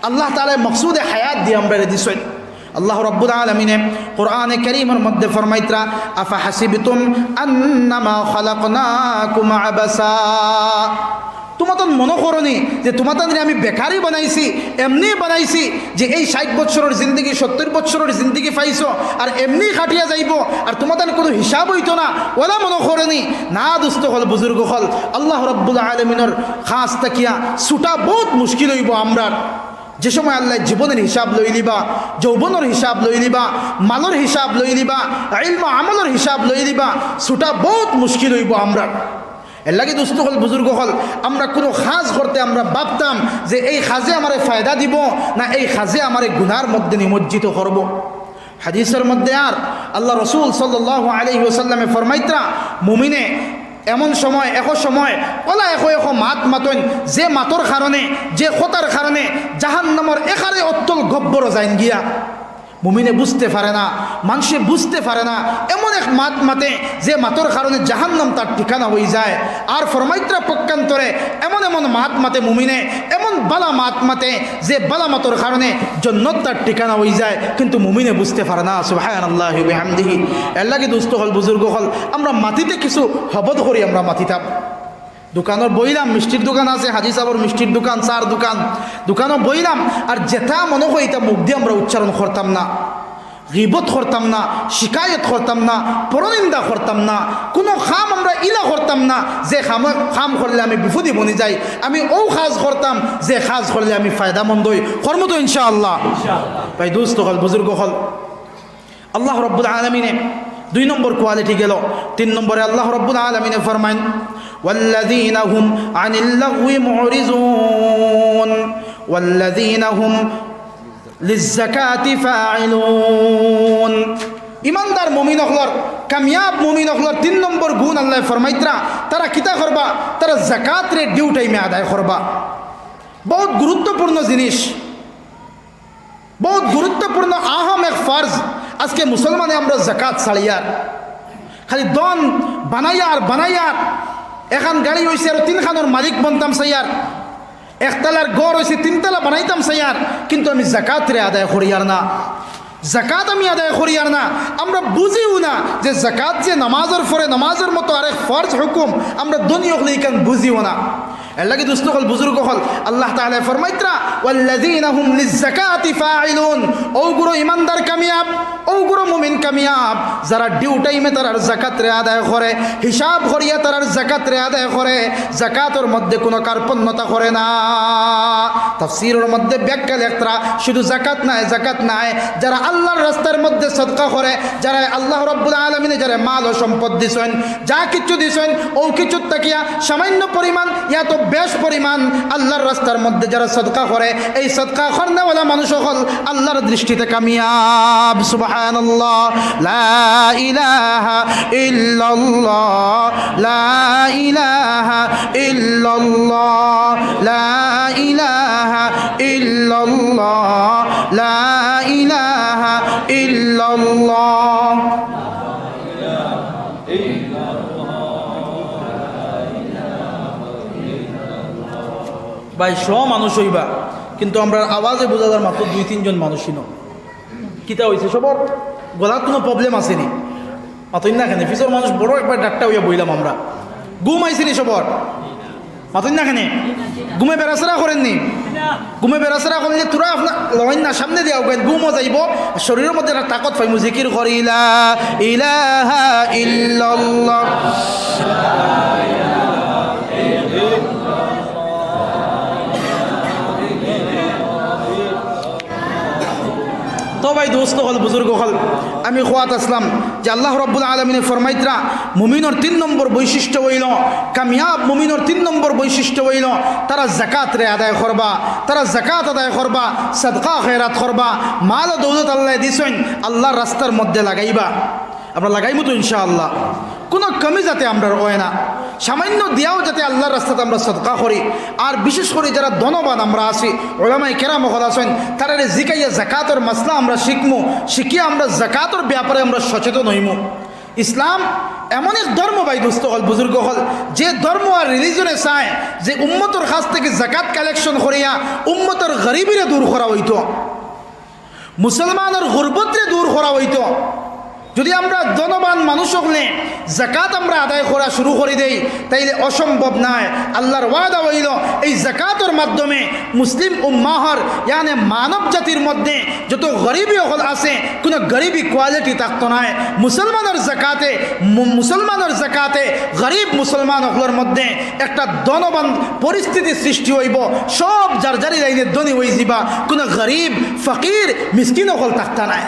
আল্লাহ তাআলায় মকসুদে হায়াত দিয়া আমরারে দিছইন। আল্লাহ রাব্বুল আলামিনে কোরআনে কারীমর মধ্যে ফরমাইতরা, "আফাহাসিবতুম আন্নামা খালাকনাকুম আবাসা।" তুমাতান মনো করো নি যে তুমাতানরে আমি বেকারি বানাইছি, এমনি বানাইছি যে এই ষাইট বছরর জিন্দেগি, সত্তইর বছরর জিন্দেগি পাইছো আর এমনি কাটিয়া যাইবো, আর তুমাতান কুনু হিসাব অইতো না, অলা মনো করো নি? না দোস্ত অকল, বুজুর্গ অকল, আল্লাহ রাব্বুল আলামিনর কাছ থাকিয়া ছুটা বউত মুশকিল অইবো আমরার। যে সময় আল্লায় জীবনর হিসাব লইলিবা, যৌবনর হিসাব লইলিবা, মালর হিসাব লইলিবা, ইলম আমলর হিসাব লইলিবা, ছুটা বউত মুশকিল অইবো আমরার। এরলাগি দোস্ত অকল, বুজুর্গ অকল, আমরা কুনু কাজ করতে আমরা ভাবতাম যে এই কাজে আমারে ফায়দা দিবো না এই কাজে আমারে গুনার মধ্যে নিমজ্জিত করবো। হাদিসর মধ্যে আর আল্লাহ রসুল সাল্লাল্লাহু আলাইহি ওয়াসাল্লামে ফরমাইতরা, মুমিনে এমন সময়, একো সময় অলা একো একো মাত মাতইন, যে মাতর কারণে, যে কথার কারণে জাহান্নামর একারে অতল গহ্বরো যাইন গিয়া। মুমিনে বুঝতে পারে না, মানষে বুঝতে পারে না, এমন এক মাত মাতে যে মাতর কারণে জাহান্নাম তার ঠিকানা অইযায়। আর ফরমাইতরা পক্ষান্তরে, এমন এমন মাত মাতে মুমিনে, এমন বালা মাত মাতে যে বালা মাতর কারণে জন্নত তার ঠিকানা অইযায়, কিন্তু মুমিনে বুঝতে পারে না। সুবহানাল্লাহি ওয়া বিহামদিহি। এরলাগি দোস্ত অকল, বুজুর্গ অকল, আমরা মাতিতে কিছু হবদ করি, আমরা মাতিতাম। দোকানো বইলাম, মিষ্টির দোকান আছে, হাজি সাবর মিষ্টির দোকান, চার দোকান, দোকানো বইলাম, আর যেটা মনো কয় ইটা মুখদি আমরা উচ্চারণ করতাম না। গিবত করতাম না, শিকায়ত করতাম না, পরনিন্দা করতাম না, কুনু কাম আমরা ইলা করতাম না যে কাম, কাম করলে আমি বিপদি বনি যাই। আমি অউ কাজ করতাম যে কাজ করলে আমি ফায়দামন্দ অই। করমু তো ইনশাআল্লাহ? ভাই দোস্ত অকল, বুজুর্গ অকল, আল্লাহ রব্বুল আলামিনে দুই নম্বর quality গেল। তিন নম্বরে আল্লাহ রব্বুল আলামিনে ফরমাইন, "ওয়াল্লাযীনা হুম আনিল লাগওয়ি মুরিজুন, ওয়াল্লাযীনা হুম লিজ্জাকাতি ফাইলুন।" ইমানদার মুমিন অকলর, কামিয়াব মুমিন অকলর তিন নম্বর গুণ আল্লায় ফরমাইতরা, তারা কিতা করবা? তারা জাকাতরে due time-এ আদায় করবা। বউত গুরুত্বপূর্ণ জিনিস, বউত গুরুত্বপূর্ণ আহম এক ফরজ। আজকে মুসলমানে আমরা জাকাত ছাড়িয়ার, খালি ধন বানাইয়ার, বানাইয়ার, এখান গাড়ি অইছে আরো তিনখানর মালিক বনতাম চাইয়ার, একতলার ঘর অইছে তিনতলা বানাইতাম চাইয়ার, কিন্তু আমি জাকাতরে আদায় করিয়ার না। জাকাত আমি আদায় করিয়ার না। আমরা বুঝিও না যে জাকাত যে নামাজর পরে নামাজর মতো আরেক ফরজ হুকুম, আমরা ধনী অকলে ইখান বুঝিও না। এরলাগি দোস্ত অকল, বুজুর্গ অকল, আল্লাহ তাআলায় ফরমাইতরা, "ওয়াল্লাযীনা হুম লিজ্জাকাতি ফাইলুন।" অউগুরো ইমানদার কামিয়াব, অউগুরো মুমিন কামিয়াব, যারা due time-এ তারার জাকাতরে আদায় করে, হিসাব করিয়া তারার জাকাতরে আদায় করে, জাকাতর মধ্যে কুনু কার্পণ্যতা করে না। তাফসীরর মধ্যে ব্যাখ্যা লেখতরা, শুধু জাকাত নায়, জাকাত নায়, যারা আল্লাহর রাস্তার মধ্যে সদকা করে, যারা আল্লাহ রব্বুল আলামিনে যারা মাল ও সম্পদ দিছইন, যা কিছু দিছইন, অউ কিছুর থাকিয়া সামান্য পরিমাণ ইয়া তো বেশ পরিমাণ আল্লাহর রাস্তার মধ্যে যারা সদকা করে, এই সদকা করনেওয়ালা মানুষ অকল আল্লাহর দৃষ্টিতে কামিয়াব। সুবহানাল্লাহ, লা ইলাহা ইল্লাল্লাহ, লা ইলাহা ইল্লাল্লাহ, লা ইলাহা ইল্লাল্লাহ, লা ইলাহা ইল্লাল্লাহ। ভাই, শ মানুষ অইবা, কিন্তু আমরার আওয়াজে বুঝা যার মাত্র দুই তিনজন মানুষই ন। কিতা অইছে সবর? গলাত কুনু problem আছে নি? মাতইন না কেনে? পিছর মানুষ বড় একবার ডাট্টা অইয়া বইলাম আমরা। ঘুম আইছে নি সবর? মাতইন না কেনে? ঘুমে বেড়াছেড়া করেন নি? ঘুমে বেড়াছেড়া করলে থুড়া আপনার লওয়াইন না, সামনে দিয়া আউগাইন, ঘুমও যাইবো, আর শরীরর মধ্যে একটা তাকত পাইমু, জিকির করি, লা ইলাহা ইল্লাল্লাহ। তো ভাই দোস্ত অকল, বুজুর্গ অকল, আমি কওয়াত আছলাম যে আল্লাহ রব্বুল আলামিনে ফরমাইতরা, মুমিনর তিন নম্বর বৈশিষ্ট্য অইলো, কামিয়াব মুমিনর তিন নম্বর বৈশিষ্ট্য অইলো, তারা জাকাতরে আদায় করবা, তারা জাকাত আদায় করবা, সদকা খয়রাত করবা, মাল ও দৌলত আল্লায় দিছইন, আল্লাহর রাস্তার মধ্যে লাগাইবা। আমরা লাগাইমু তো ইনশাআল্লাহ। কুনু কমি যাতে আমরার অয় না, সামান্য দিয়াও যাতে আল্লাহর রাস্তাত আমরা সদকা করি। আর বিশেষ করি যারা ধনবান আমরা আছি, উলামায়ে কেরাম অকল আছইন, তারারে জিকাইয়া জাকাতর মাসলা আমরা শিখমু, শিখিয়া আমরা জাকাতর ব্যাপারে আমরা সচেতন অইমু। ইসলাম এমন এক ধর্ম ভাই দোস্ত অকল, বুজুর্গ অকল, যে ধর্ম আর religion-এ চায় যে উম্মতর কাছ থাকি জাকাত collection করিয়া উম্মতর গরিবিরে দূর করা অইতো। মুসলমানর গুরবতরে দূর করা অইতো। যদি আমরা ধনবান মানুষ অকলে জাকাত আমরা আদায় করা শুরু করি দেই, তাইলে অসম্ভব নায়। আল্লাহর ওয়াদা অইলো, এই জাকাতর মাধ্যমে মুসলিম উম্মাহর, ইয়ানে মানব জাতির মধ্যে যত গরিবি অকল আছে, কুনু গরিবি quality থাকতো নায়। মুসলমানর জাকাতে, মু-, মুসলমানর জাকাতে গরিব মুসলমান অকলর মধ্যে একটা ধনবান পরিস্থিতি সৃষ্টি অইবো, সব যার যারি লাইনে ধনী অইযিবা, কুনু গরিব, ফকির, মিসকিন অকল থাকতা নায়।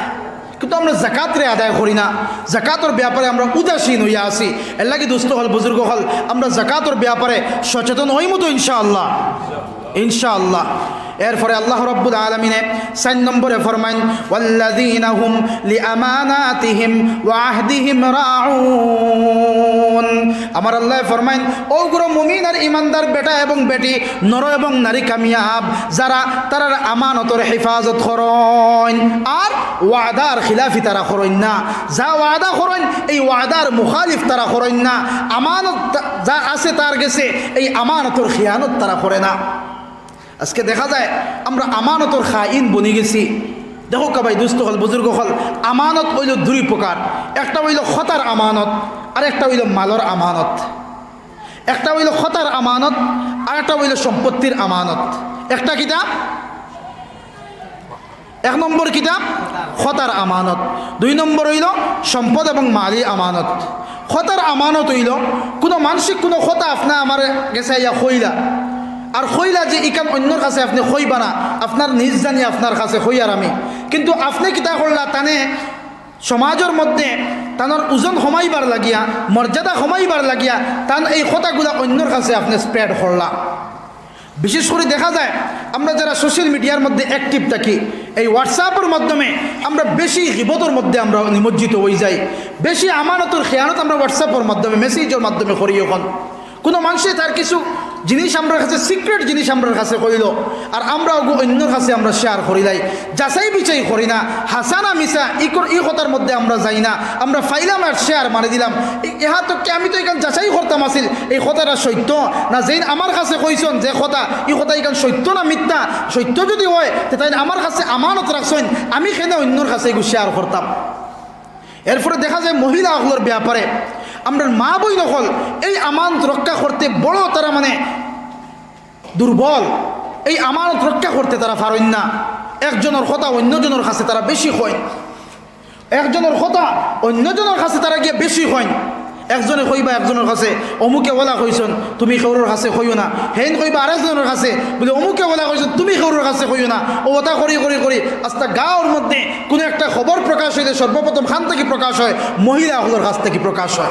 কিন্তু আমরা জাকাতরে আদায় করি না, জাকাতর ব্যাপারে আমরা উদাসীন অইয়া আছি। এরলাগি দোস্ত অকল, বুজুর্গ অকল, আমরা জাকাতর ব্যাপারে সচেতন অইমু তো ইনশাআল্লাহ, ইনশাআল্লাহ। এরপরে আল্লাহ রব্বুল আলামিনে চাইর নম্বরে ফরমাইন, "ওয়াল্লাযীনা হুম লিআমানাতিহিম ওয়া আহদিহিম রাউন।" আমার আল্লায় ফরমাইন, অগুলো মুমিন আর ইমানদার বেটা এবং বেটি, নর এবং নারী কামিয়াব, যারা তারার আমানতর হেফাজত করইন আর ওয়াদার খিলাফি তারা করইন না। যা ওয়াদা করইন, এই ওয়াদার মুখালিফ তারা করইন না। আমানত যা আছে তার গেছে, এই আমানতর খিয়ানত তারা করে না। আজকে দেখা যায় আমরা আমানতর খাইন বনি গেছি। দেখউক্কা ভাই, দোস্ত অকল, বুজুর্গ অকল, আমানত অইলো দুই প্রকার, একটা অইলো কথার আমানত, আর একটা অইলো মালর আমানত। একটা অইলো কথার আমানত, আর একটা অইলো সম্পত্তির আমানত। একটা কিতা? এক নম্বর কিতা? কথার আমানত। দুই নম্বর অইলো সম্পদ এবং মালি আমানত। কথার আমানত অইলো কুনু মানষে কুনু কথা আপনে আমার গেছে আইয়া কইলা, আর কইলা যে ইখান অইন্যর কাছে আপনে কইবা না, আপনার নিজ জানি আপনার কাছে কইয়ার আমি, কিন্তু আপনে কিতা করলা, তানে সমাজর মধ্যে তানর ওজন কমাইবার লাগিয়া, মর্যাদা কমাইবার লাগিয়া তান এই কথাগুলা অইন্যর কাছে আপনে spread করলা। বিশেষ করি দেখা যায় আমরা যারা social media-র মধ্যে active থাকি, এই WhatsApp-র মাধ্যমে আমরা বেশি গিবতর মধ্যে আমরা নিমজ্জিত অইযাই, বেশি আমানতর খেয়ানত আমরা WhatsApp-র মাধ্যমে, message-র মাধ্যমে করি। অখন কুনু মানষে তার কিছু জিনিস আমরার কাছে, secret জিনিস আমরার কাছে কইলো, আর আমরা অগু অইন্যর কাছে আমরা share করিলাই, যাচাই-বিচাই করি না, হাছা না মিছা, ই কর-, ই কথার মধ্যে আমরা যাই না, আমরা ফাইলাম আর share মারি দিলাম। ই-, এহান তো কি আমি তো ইখান যাচাই করতাম আছিল, এই কথাটা সত্য না, যেইন আমার কাছে কইছইন যে কথা, ই কথা ইখান সত্য না মিথ্যা, সত্য যুদি অয়, তে তাইন আমার কাছে আমানত রাখছইন, আমি কেনে অইন্যর কাছে ইগু share করতাম? এরপরে দেখা যায় মহিলা অকলর ব্যাপারে, আমরার মা-বইন অকল এই আমানত রক্ষা করতে বড় তারা মানে দুর্বল, এই আমানত রক্ষা করতে তারা পারইন না। একজনর কথা অইন্যজনর কাছে তারা বেশি কইন, একজনর কথা অইন্যজনর কাছে তারা গিয়া বেশি কইন। একজনে কইবা একজনর কাছে, "অমুকে অলা কইছইন, তুমি কেউরর কাছে কইও না।" হেইন কইবা আরেকজনর কাছে, বুলে, "অমুকে অলা কইছইন, তুমি কেউরর কাছে কইও না।" অউ অতা করি করি করি আস্তা গাঁওর মধ্যে কুনু একটা খবর প্রকাশ অইলে সর্বপ্রথম কান থাকি প্রকাশ অয়, মহিলা অকলর কাছ থাকি প্রকাশ অয়।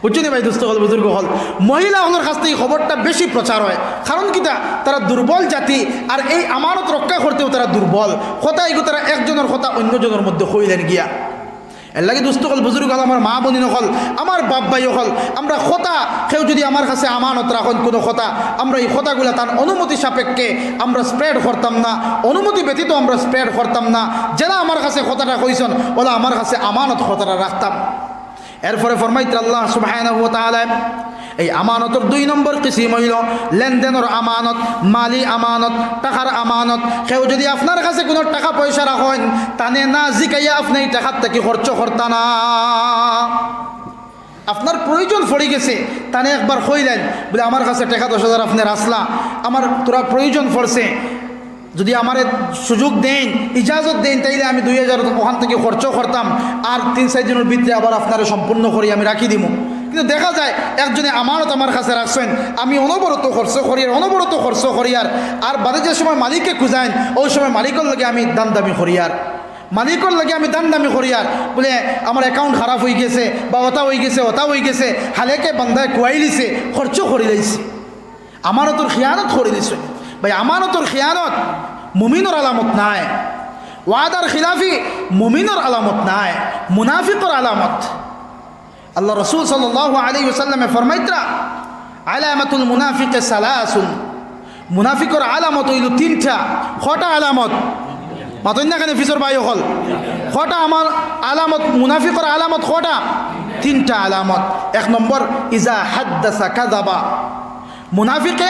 বুঝছইন নি ভাই, দোস্ত অকল, বুজুর্গ অকল, মহিলা অকলর কাছ থাকি খবরটা বেশি প্রচার অয়। কারণ কিতা? তারা দুর্বল জাতি, আর এই আমানত রক্ষা করতেও তারা দুর্বল। কথা ইগু তারা একজনর কথা অইন্যজনর মধ্যে কইলাইন গিয়া। এরলাগি দোস্ত অকল, বুজুর্গ অকল, আমার মা-বইন অকল, আমার বাপ-ভাই অকল, আমরা কথা কেউ যুদি আমার কাছে আমানত রাখইন কুনু কথা, আমরা ই কথাগুলা তান অনুমতি সাপেক্ষে আমরা spread করতাম না, অনুমতি ব্যতীত আমরা spread করতাম না। যেলা আমার কাছে কথাটা কইছইন, অলা আমার কাছে আমানত কথাটা রাখতাম। এরপরে ফরমাইতরা আল্লাহ সুবহানাহু ওয়া তাআলা, এই আমানতর দুই নম্বর কিসিম অইলো লেনদেনর আমানত, মালি আমানত, টাকার আমানত। কেউ যুদি আপনার কাছে কুনু টাকা-পয়সা রাখইন, তানে না জিকাইয়া আপনে ই টাকার থাকি খরচ করতা না। আপনার প্রয়োজন পড়ি গেছে, তানে একবার কইলাইন, বুলে, "আমার কাছে টাকা দশ হাজার আপনে রাখলা, আমার থুড়া প্রয়োজন পড়ছে, যুদি আমারে সুযোগ দেইন, ইজাজত দেইন, তাইলে আমি দুই হাজার অখান থাকি খরচ করতাম, আর তিন-চাইর দিনর ভিতরে আবার আপনারে সম্পূর্ণ করি আমি রাখি দিমু।" কিন্তু দেখা যায় একজনে আমানত আমার কাছে রাখছইন, আমি অনবরত খরচ করিয়ার, অনবরত খরচ করিয়ার, আর বাদে যে সময় মালিকরে খুজাইন, অউ সময় মালিকর লগে আমি দামদামি করিয়ার, মালিকর লগে আমি দামদামি করিয়ার, বুলে, "আমার account খারাপ অইগেছে, বা অতা অইগেছে, অতা অইগেছে, হালাকে বান্দায় খুয়াইলিছে, খরচ করিলাইছে।" আমানতর খিয়ানত করিলিছইন। ভাই, আমানতর খিয়ানত মুমিনর আলামত নায়, ওয়াদার খিলাফি মুমিনর আলামত নায়, মুনাফিকর আলামত। আল্লার রসুল সাল্লাল্লাহু আলাইহি ওয়াসাল্লামে ফরমাইতরা, "আলামাতুল মুনাফিকি সালাসুন।" মুনাফিকর আলামত অইলো তিনটা। কয়টা আলামত? মাতইন না কেনে পিছর ভাই অকল? কয়টা আমার আলামত, মুনাফিকর আলামত কয়টা? তিনটা আলামত। এক নম্বর, ইজা হাদ্দাসা কাযাবা। মুনাফিকে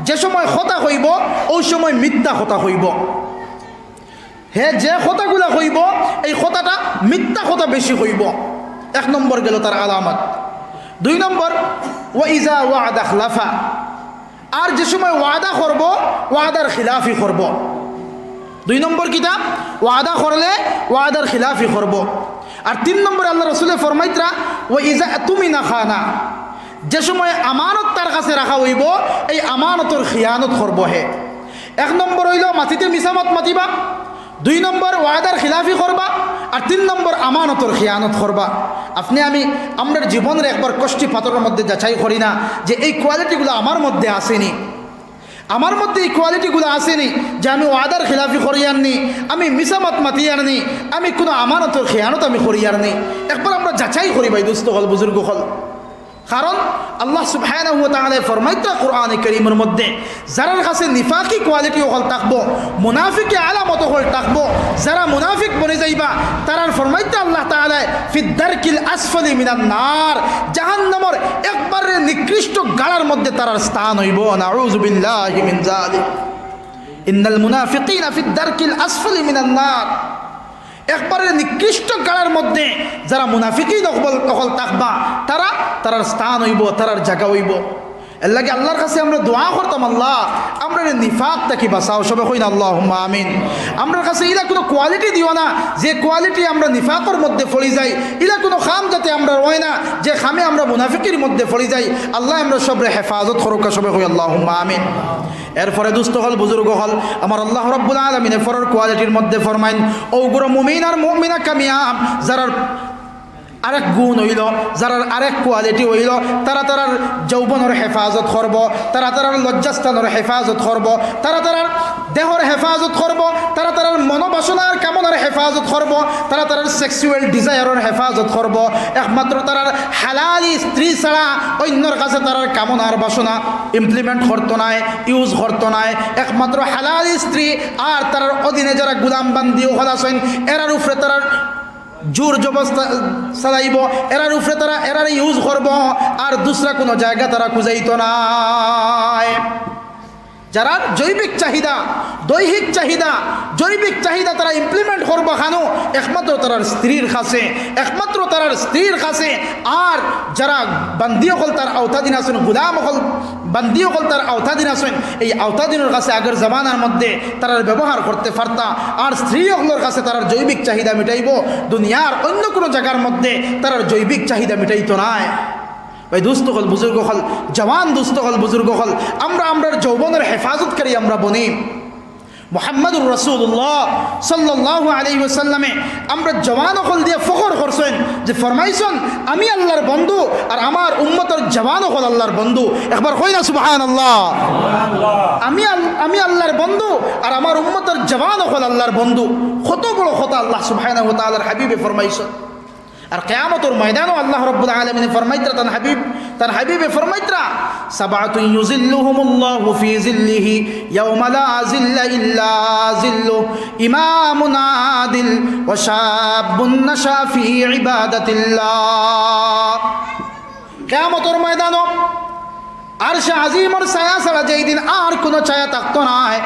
যে সময় কথা কইবো, অউ সময় মিথ্যা কথা কইবো। হে যে কথাগুলা কইবো, এই কথাটা মিথ্যা কথা বেশি কইবো। এক নম্বর গেলো তার আলামত। দুই নম্বর, ওয়া ইজা ওয়াআদা আখলাফা। আর যে সময় ওয়াদা করবো, ওয়াদার খিলাফি করবো। দুই নম্বর কিতা? ওয়াদা করলে ওয়াদার খিলাফি করবো। আর তিন নম্বরে আল্লার রসুলে ফরমাইতরা, "ওয়া ইজা তুমিনা খানা।" যে সময় আমানত তার কাছে রাখা অইবো, এই আমানতর খিয়ানত করবো হে। এক নম্বর অইলো মাতিতে মিছা মাত মাতিবা, দুই নম্বর ওয়াদার খিলাফি করবা, আর তিন নম্বর আমানতর খিয়ানত করবা। আপনে আমি আমরার জীবনরে একবার কষ্টি পাথরর মধ্যে যাচাই করি না যে এই quality গুলা আমার মধ্যে আছে নি, আমার মধ্যে এই quality গুলা আছে নি যে আমি ওয়াদার খিলাফি করিয়ার নি, আমি মিছা মাত মাতিয়ার নি, আমি কুনু আমানতর খিয়ানত আমি করিয়ার নি। একবার আমরা যাচাই করি ভাই, দোস্ত অকল, বুজুর্গ অকল। কারণ আল্লাহ সুবহানাহু ওয়া তাআলায় ফরমাইতরা কোরআনে কারীমর মধ্যে, যারার কাছে নিফাকি quality অকল থাকবো, মুনাফিকি আলামত অকল থাকবো, যারা মুনাফিক বনি যাইবা, তারার ফরমাইতরা আল্লাহ তাআলায়, "ফিদ দারকিল আসফালি মিনান নার", জাহান্নামর একবারে নিকৃষ্ট গাড়ার মধ্যে তারার স্থান অইবো। নাউযুবিল্লাহি মিন যালিক। ইন্নাল মুনাফিকিনা ফিদ দারকিল আসফালি মিনান নার। একবারে নিকৃষ্ট গাড়ার মধ্যে যারা মুনাফিকিন অকল, অকল থাকবা, তারা, তারার স্থান অইবো, তারার জাগা অইবো। এর লাগি আল্লাহর কাছে আমরা দোয়া করতাম, "আল্লাহ, আমরারে নিফাক থাকি বাঁচাও।" সবে কইন, "আল্লাহুম্মা আমিন।" আমরার কাছে ইলা কুনু কোয়ালিটি দিও না, যে কোয়ালিটি আমরা নিফাকর মধ্যে পড়ি যাই, ইলা কুনু কাম যাতে আমরার অয় না, যে কামে আমরা মুনাফিকির মধ্যে পড়ি যাই। আল্লাহ, আমরা সবরে হেফাজত করউক্কা, সবে কই, "আল্লাহুম্মা আমিন।" এরপরে দুস্ত অকল, বুজুর্গ অকল, আমার আল্লাহ রাব্বুল আলামিনে পরের কোয়ালিটির মধ্যে ফরমাইন, অউ গুরু মুমিন আর মুমিনা কামিয়াব, যারার আরেক গুণ অইলো, যারার আরেক কোয়ালিটি অইলো, তারা তারার যৌবনর হেফাজত করবো, তারা তারার লজ্জাস্থানর হেফাজত করবো, তারা তারার দেহর হেফাজত করবো, তারা তারার মনোবাসনার কামনার হেফাজত করবো, তারা তারার সেক্সুয়াল ডিজায়ারর হেফাজত করবো। একমাত্র তারার হালালি স্ত্রী ছাড়া অইন্যর কাছে তারার কামনার বাসনা ইমপ্লিমেন্ট করতো নায়, ইউজ করতো নায়। একমাত্র হালালি স্ত্রী আর তারার অধীনে যারা গুলাম বান্দি অকল আছইন, এরার উপরে তারার জোর জবস্তা চালাইবো, এরার উপরে তারা এরারে ইউজ করবো, আর দুসরা কুনু জাগা তারা খুঁজাইতো নায়। যারার জৈবিক চাহিদা, দৈহিক চাহিদা, জৈবিক চাহিদা তারা ইমপ্লিমেন্ট করবো কানো? একমাত্র তারার স্ত্রীর কাছে, একমাত্র তারার স্ত্রীর কাছে। আর যারা বান্দি অকল তার আওতাধীন আছইন, গুলাম অকল বান্দি অকল তার আওতাধীন আছইন, এই আওতাধীনর কাছে আগর জমানার মধ্যে তারার ব্যবহার করতে পারতা, আর স্ত্রী অকলর কাছে তারার জৈবিক চাহিদা মিটাইবো, দুনিয়ার অইন্য কুনু জাগার মধ্যে তারার জৈবিক চাহিদা মিটাইতো নায়। ভাই, দুস্ত অকল, বুজুর্গ অকল, জওয়ান দুস্ত অকল, বুজুর্গ অকল, আমরা আমরার যৌবনর হেফাজতকারী আমরা বনি। মুহাম্মাদুর রাসূলুল্লাহ সাল্লাল্লাহু আলাইহি ওয়াসাল্লামে আমরা জওয়ান অকল দিয়া ফখর করছইন যে ফরমাইছইন, "আমি আল্লাহর বন্ধু আর আমার উম্মতর জওয়ান অকল আল্লাহর বন্ধু।" একবার কই না সুবহানাল্লাহ। "আমি আল-, আমি আল্লাহর বন্ধু আর আমার উম্মতর জওয়ান অকল আল্লাহর বন্ধু।" কত বড় কথা আল্লাহ সুবহানাহু ওয়া তাআলার হাবিবে ফরমাইছইন। আর কিয়ামতর ময়দানো আল্লাহ রাব্বুল আলামিনে ফরমাইতরা তান হাবিব, তান হাবিবে ফরমাইতরা, "সাবাতুন ইউজিল্লুহুমুল্লাহু ফি জিল্লিহি ইয়াওমা লা জিল্লা ইল্লা জিল্লুহ, ইমামুন আদিল ওয়া শাবুন নাশা ফি ইবাদাতিল্লাহ।" কিয়ামতর ময়দানো আরশে আজিমর ছায়া ছাড়া যেই দিন আর কুনু ছায়া থাকতো নায়,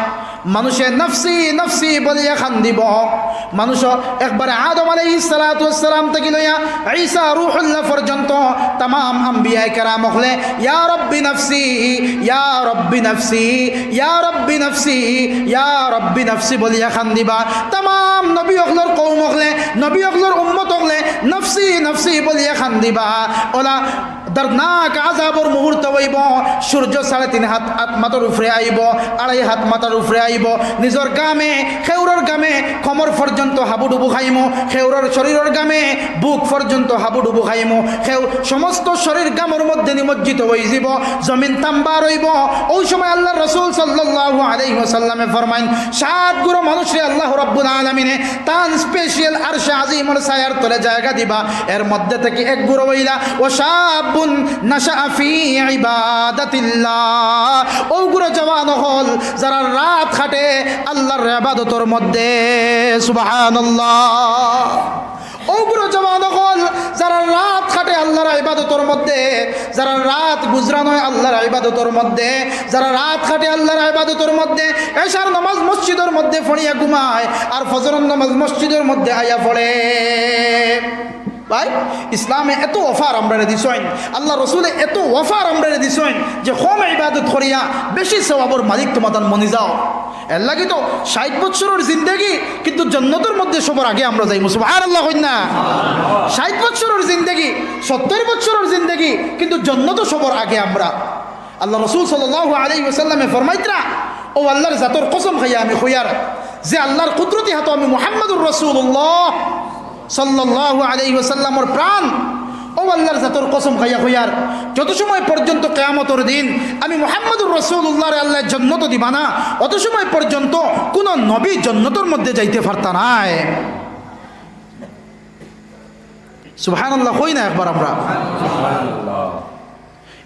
মানুষে নফসি নফসি বলিয়া কান্দিবো। মানুষ একবারে আদম আলাইহিস সালাতু ওয়াস সালাম থাকি লইয়া ঈসা রূহুল্লাহ পর্যন্ত তামাম আম্বিয়ায়ে কেরাম অকলে, "ইয়া রব্বি নফসি, ইয়া রব্বি নফসি, ইয়া রব্বি নফসি, ইয়া রব্বি নফসি" বলিয়া কান্দিবা। তামাম নবী অকলর কওম অকলে, নবী অকলর উম্মত অকলে নফসি নফসি বলিয়া কান্দিবা। অলা দর্দনাক আযাবর মুহূর্ত অইবো, সূর্য সাড়ে তিন হাত, হাত মাথার উপরে আইবো, আড়াই হাত মাথার উপরে আইবো, নিজর ঘামে, খেউরর ঘামে কোমর পর্যন্ত হাবুডুবু খাইমু, খেউরর শরীরর ঘামে বুক পর্যন্ত হাবুডুবু খাইমু, খেউ-, সমস্ত শরীর ঘামর মধ্যে নিমজ্জিত অইযিবো, জমিন তাম্বার অইবো। অউ সময় আল্লাহর রাসূল সাল্লাল্লাহু আলাইহি ওয়াসাল্লামে ফরমাইন, সাত গুরু মানুষরে আল্লাহ রাব্বুল আলামিনে তান স্পেশাল আরশে আজিমর ছায়ার তলে জাগা দিবা। এর মধ্যে থাকি এক গুরু অইলা, "ওয়া শাবুন নাশাআ ফি ইবাদাতিল্লাহ।" অউ গুরু জওয়ান অকল যারা রাত কাটে আল্লাহর ইবাদতর মধ্যে। সুবহানাল্লাহ। অউ গুরু জওয়ান অকল যারা রাত কাটে আল্লাহর ইবাদতর মধ্যে, যারা রাত গুজরান অয় আল্লাহর ইবাদতর মধ্যে, যারা রাত কাটে আল্লাহর ইবাদতর মধ্যে, এশার নামাজ মসজিদর মধ্যে পড়িয়া ঘুমায়, আর ফজরর নামাজ মসজিদর মধ্যে আইয়া পড়ে। ভাই, ইসলামে এত অফার আমরারে দিছইন, আল্লাহর রাসূলে এত অফার আমরারে দিছইন যে কম ইবাদত করিয়া বেশি সওয়াবর মালিক তুমাতান বনি যাও। এর লাগি তো ষাইট বছরর জিন্দেগি, কিন্তু জন্নতর মধ্যে সবর আগে আমরা যাইমু। সুবহানাল্লাহ কইন না? ষাইট বছরর জিন্দেগি, সত্তইর বছরর জিন্দেগি, কিন্তু জন্নতো সবর আগে আমরা। আল্লাহর রাসূল সাল্লাল্লাহু আলাইহি ওয়াসাল্লামে ফরমাইতরা, "অউ আল্লাহর জাতর কসম খাইয়া আমি কইয়ার, যে আল্লাহর কুদরতি হাতো আমি মুহাম্মাদুর রাসূলুল্লাহ সাল্লাল্লাহু আলাইহি ওয়াসাল্লামর প্রাণ, অউ আল্লাহর জাতর কসম খাইয়া কইয়ার, যত সময় পর্যন্ত কিয়ামতর দিন আমি মুহাম্মাদুর রাসূলুল্লাহরে আল্লায় জন্নতো দিবা না, অত সময় পর্যন্ত কুনু নবী জন্নতর মধ্যে যাইতে পারতা নায়।" সুবহানাল্লাহ কই না একবার আমরা?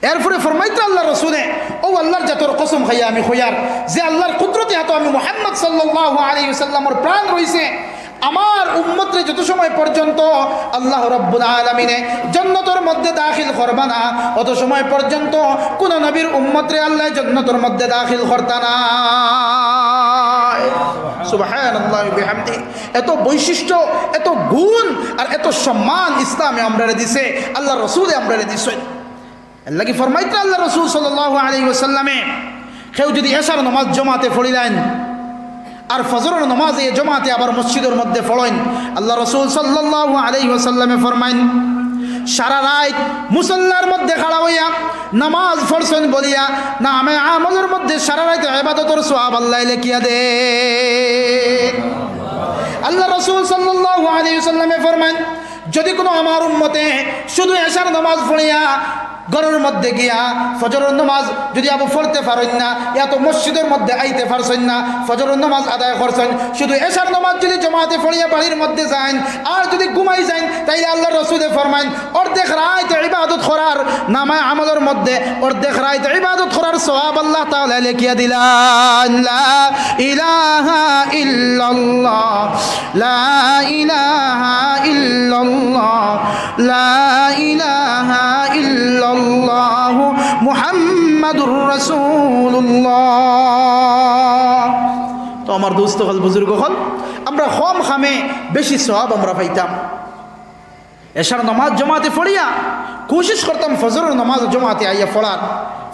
এরপরে ফরমাইতরা আল্লাহর রাসূলে, "অউ আল্লাহর জাতর কসম খাইয়া আমি কইয়ার, যে আল্লাহর কুদরতি হাতো আমি মুহাম্মদ সাল্লাল্লাহু আলাইহি ওয়াসাল্লামর প্রাণ রইছে, আমার উম্মতরে যত সময় পর্যন্ত আল্লাহ রাব্বুল আলামিনে জন্নতর মধ্যে দাখিল করবা না, অত সময় পর্যন্ত কুনু নবীর উম্মতরে আল্লায় জন্নতর মধ্যে দাখিল করতা নায়।" সুবহানাল্লাহি বিহামদিহি। এত বৈশিষ্ট্য, এত গুণ আর এত সম্মান ইসলামে আমরারে দিছে, আল্লাহর রাসূলে আমরারে দিছে। এরলাগি ফরমাইতরা আল্লার রসুল সাল্লাল্লাহু আলাইহি ওয়াসাল্লামে, কেউ যুদি এশার নমাজ জমাতে পড়িলাইন, আর ফজরর নমাজ এ জমাতে আবার মসজিদর মধ্যে পড়ইন, আল্লার রসুল সাল্লাল্লাহু আলাইহি ওয়াসাল্লামে ফরমাইন, সারা রাইত মুসল্লার মধ্যে খাড়া অইয়া নমাজ পড়ছইন বলিয়া নামায়ে আমলর মধ্যে সারা রাইত ইবাদতর সওয়াব আল্লায় লেখিয়া দেইন। আল্লার রসুল সাল্লাল্লাহু আলাইহি ওয়াসাল্লামে ফরমাইন, যুদি কুনু আমার উম্মতে শুধু এশার নমাজ পড়িয়া ঘরর মধ্যে গিয়া ফজরর নমাজ যুদি আবু পড়তে পারইন না, ইয়া তো মসজিদর মধ্যে আইতে পারছইন না, ফজরর নমাজ আদায় করছইন, শুধু এশার নমাজ যুদি জমাতে পড়িয়া বাড়ির মধ্যে যাইন, আর যুদি ঘুমাই যাইন, তাইলে আল্লার রসুলে ফরমাইন, অর্ধেক রাইত ইবাদত করার নামায়ে আমলর মধ্যে অর্ধেক রাইত ইবাদত করার সওয়াব আল্লাহ তাআলায় লেখিয়া দিলাইন। লা ইলাহা ইল্লাল্লাহ, লা ইলাহা ইল্লাল্লাহ, লা ইলাহা ইল্লাল্লাহু মুহাম্মাদুর রাসূলুল্লাহ। তো আমার দোস্ত অকল, বুজুর্গ অকল, আমরা কম কামে বেশি সওয়াব আমরা পাইতাম। এশার নমাজ জমাতে পড়িয়া কুশিশ করতাম ফজরর নমাজ জমাতে আইয়া পড়ার।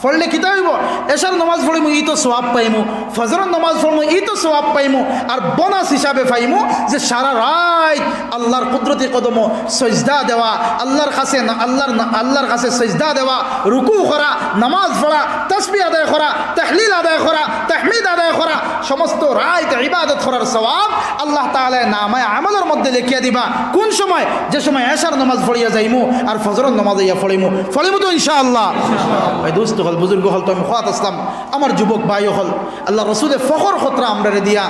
পড়লে কিতা অইবো? এশার নমাজ পড়িমু, ই তো সওয়াব পাইমু, ফজরর নমাজ পড়মু, ই তো সওয়াব পাইমু, আর বোনাস হিসাবে পাইমু যে সারা রাইত আল্লার কুদরতি কদমো সইজদা দেওয়া, আল্লার কাছে না-, আল্লার না-, আল্লার কাছে সইজদা দেওয়া, রুকু করা, নমাজ পড়া, তাসবিহ আদায় করা, তাহলিল আদায় করা, তাহমিদ আদায় করা, সমস্ত রাইত ইবাদত করার সওয়াব আল্লাহ তাআলায় নামায়ে আমলর মধ্যে লেখিয়া দিবা। কুন সময়? যে সময় এশার নমাজ পড়িয়া যাইমু আর ফজরর নমাজ আইয়া পড়িমু। পড়িমু তো ইনশাআল্লাহ? ভাই দোস্ত অকল, বুজুর্গ অকল, তো আমি কওয়াত আছলাম, আমার যুবক ভাই অকল, আল্লার রসুলে ফখর করতরা আমরারে দিয়া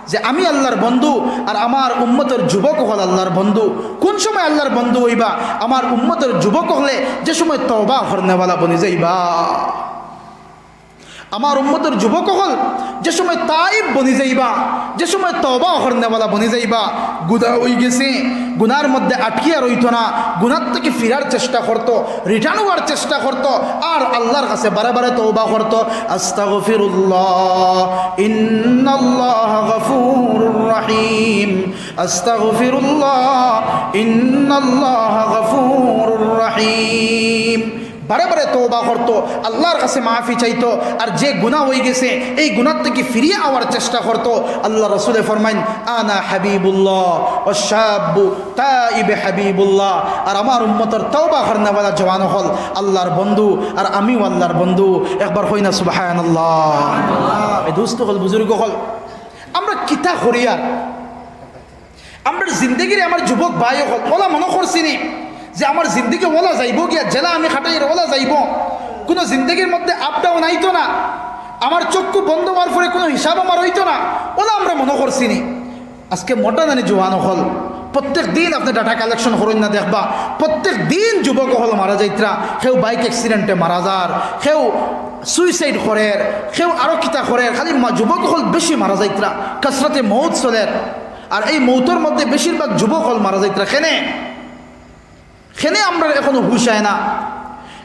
যে আমি আল্লার বন্ধু আর আমার উম্মতর যুবক অকল আল্লার বন্ধু। কুন সময় আল্লার বন্ধু অইবা? আমার উম্মতর যুবক অকলে যে সময় তওবা করনেওয়ালা বনি যাইবা। আমার উম্মতর যুবক অকল যে সময় তাইব বনি যাইবা, যে সময় তওবা করনেওয়ালা বনি যাইবা, গুনা অইগেছে, গুনার মধ্যে আটকিয়া রইতো না, গুনার থাকি ফিরার চেষ্টা করতো, return অওয়ার চেষ্টা করতো, আর আল্লার কাছে বারে বারে তওবা করতো, আস্তাগফিরুল্লাহ, ইন্নাল্লাহা গাফুরুর রাহিম, আস্তাগফিরুল্লাহ, ইন্নাল্লাহা গাফুরুর রাহিম। বারে বারে তওবা করতো, আল্লার কাছে মাফি চাইতো, আর যে গুনা অইগেছে, এই গুনার থাকি ফিরিয়া আওয়ার চেষ্টা করতো। আল্লার রসুলে ফরমাইন, আনা হাবিবুল্লাহ, ওয়া শাব্বু তাইব হাবিবুল্লাহ, আর আমার উম্মতর তওবা করনেওয়ালা জওয়ান অকল আল্লার বন্ধু, আর আমিও আল্লার বন্ধু। একবার কই না সুবহানাল্লাহ। এ দোস্ত অকল, বুজুর্গ অকল, আমরা কিতা করি আর? আমরার জিন্দেগিরে আমার যুবক ভাই অকল, অলা মনো করছি নি যে আমার জিন্দেগি অলা যাইবো গিয়া, যেলা আমি কাটাইয়ার অলা যাইবো, কুনু জিন্দেগির মধ্যে up down আইতো না, আমার চক্ষু বন্ধ অওয়ার পরে কুনু হিসাব আমার অইতো না, অলা আমরা মনো করছি নি। আজকে মোটা নানি জওয়ান অকল, প্রত্যেক দিন আপনে data collection করইন না দেখবা, প্রত্যেক দিন যুবক অকল মারা যাইতরা, কেউ bike accident এ মারা যার, কেউ suicide করের, কেউ আরো কিতা করের, খালি মা-, যুবক অকল বেশি মারা যাইতরা, কাসরাতে মউত চলের। আর এই মউতর মধ্যে বেশিরভাগ যুবক অকল মারা যাইতরা। কেনে? কেনে আমরার এখনো হুশ আয় না?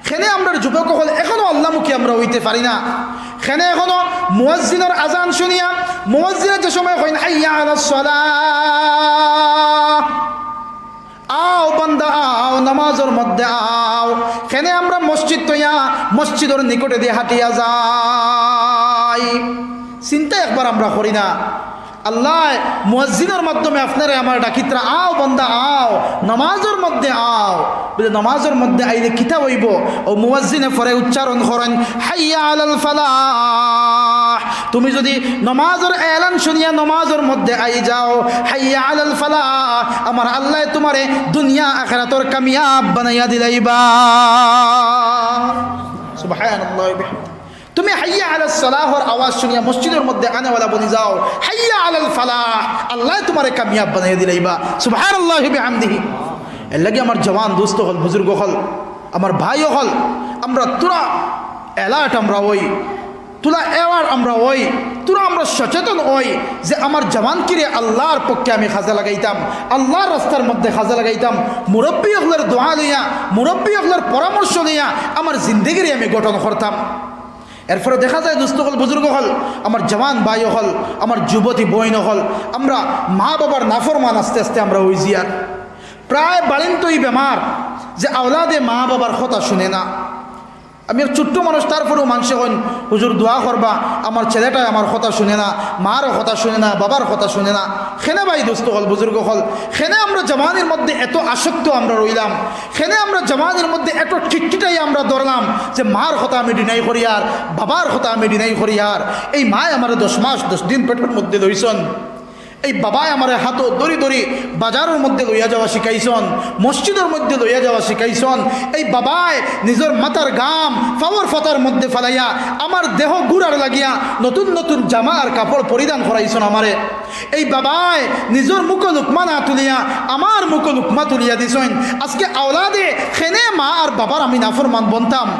কেনে আমরার যুবক অকল এখনো আল্লামুখী আমরা অইতে পারি না? কেনে এখনো মুয়াজ্জিনর আজান শুনিয়া, মুয়াজ্জিনে যে সময় কইন, "হাইয়া আলাস সালাহ, আও বান্দা আও, নমাজর মধ্যে আও", কেনে আমরা মসজিদ থইয়া মসজিদর নিকটেদি হাটিয়া যাই? চিন্তা একবার আমরা করি না? আল্লায় মুয়াজ্জিনর মাধ্যমে আপনারে আমারে ডাকিতরা, "আও বান্দা, আও, নমাজর মধ্যে আও।" বুলে, "নমাজর মধ্যে আইলে কিতা অইবো?" অউ মুয়াজ্জিনে পরে উচ্চারণ করইন, "হাইয়া আলাল ফালাহ।" তুমি যুদি নমাজর এলান শুনিয়া নমাজর মধ্যে আই যাও, "হাইয়া আলাল ফালাহ", আমার আল্লায় তুমারে দুনিয়া আখিরাতর কামিয়াব বানাইয়া দিলাইবা। সুবহানাল্লাহ। তুমি হাইয়া আলাস সালাহর আওয়াজ শুনিয়া মসজিদর মধ্যে আনেওয়ালা বনি যাও, হাইয়া আলাল ফালাহ, আল্লায় তুমারে কামিয়াব বানাইয়া দিলাইবা। সুবহানাল্লাহি বিহামদিহি। এরলাগি আমার জওয়ান দোস্ত অকল, বুজুর্গ অকল, আমার ভাই অকল, আমরা থুড়া alert আমরা অই, থুড়া aware আমরা অই, থুড়া আমরা সচেতন অই যে আমার জওয়ানকিরে আল্লার পক্ষে আমি কাজে লাগাইতাম, আল্লার রাস্তার মধ্যে কাজে লাগাইতাম, মুরব্বি অকলর দোয়া লইয়া, মুরব্বি অকলর পরামর্শ লইয়া আমার জিন্দেগিরে আমি গঠন করতাম। এরপরে দেখা যায় দোস্ত অকল, বুজুর্গ অকল, আমার জওয়ান ভাই অকল, আমার যুবতী বইন অকল, আমরা মা-বাবার নাফরমান আস্তে আস্তে আমরা অইযিয়ার। প্রায় বাড়িন্তই বেমার যে আওলাদে মা-বাবার কথা শুনে না। আমি এক ছোট্ট মানুষ, তারপরেও মানষে কইন, "হুজুর, দোয়া করবা, আমার ছেলেটায় আমার কথা শুনে না, মারও কথা শুনে না, বাবার কথা শুনে না।" কেনে ভাই, দোস্ত অকল, বুজুর্গ অকল, কেনে আমরা জওয়ানির মধ্যে এত আসক্ত আমরা রইলাম? কেনে আমরা জওয়ানির মধ্যে এত টিটটিটাই আমরা ধরলাম যে মার কথা আমি ডিনাই করি আর বাবার কথা আমি ডিনাই করি? আর এই মায় আমারে দশ মাস দশ দিন পেটর মধ্যে লইছন, এই বাবায় আমারে হাতো ধরি ধরি বাজারর মধ্যে লইয়া যাওয়া শিখাইছন, মসজিদর মধ্যে লইয়া যাওয়া শিখাইছন। এই বাবায় নিজর মাথার ঘাম পাওর ফাতার মধ্যে ফালাইয়া আমার দেহ গুড়ার লাগিয়া নতুন নতুন জামা আর কাপড় পরিধান করাইছন আমারে। এই বাবায় নিজর মুখো লুকমা না তুলিয়া আমার মুখো লুকমা তুলিয়া দিছইন। আজকে আওলাদে কেনে মা আর বাবার আমি নাফরমান বনতাম?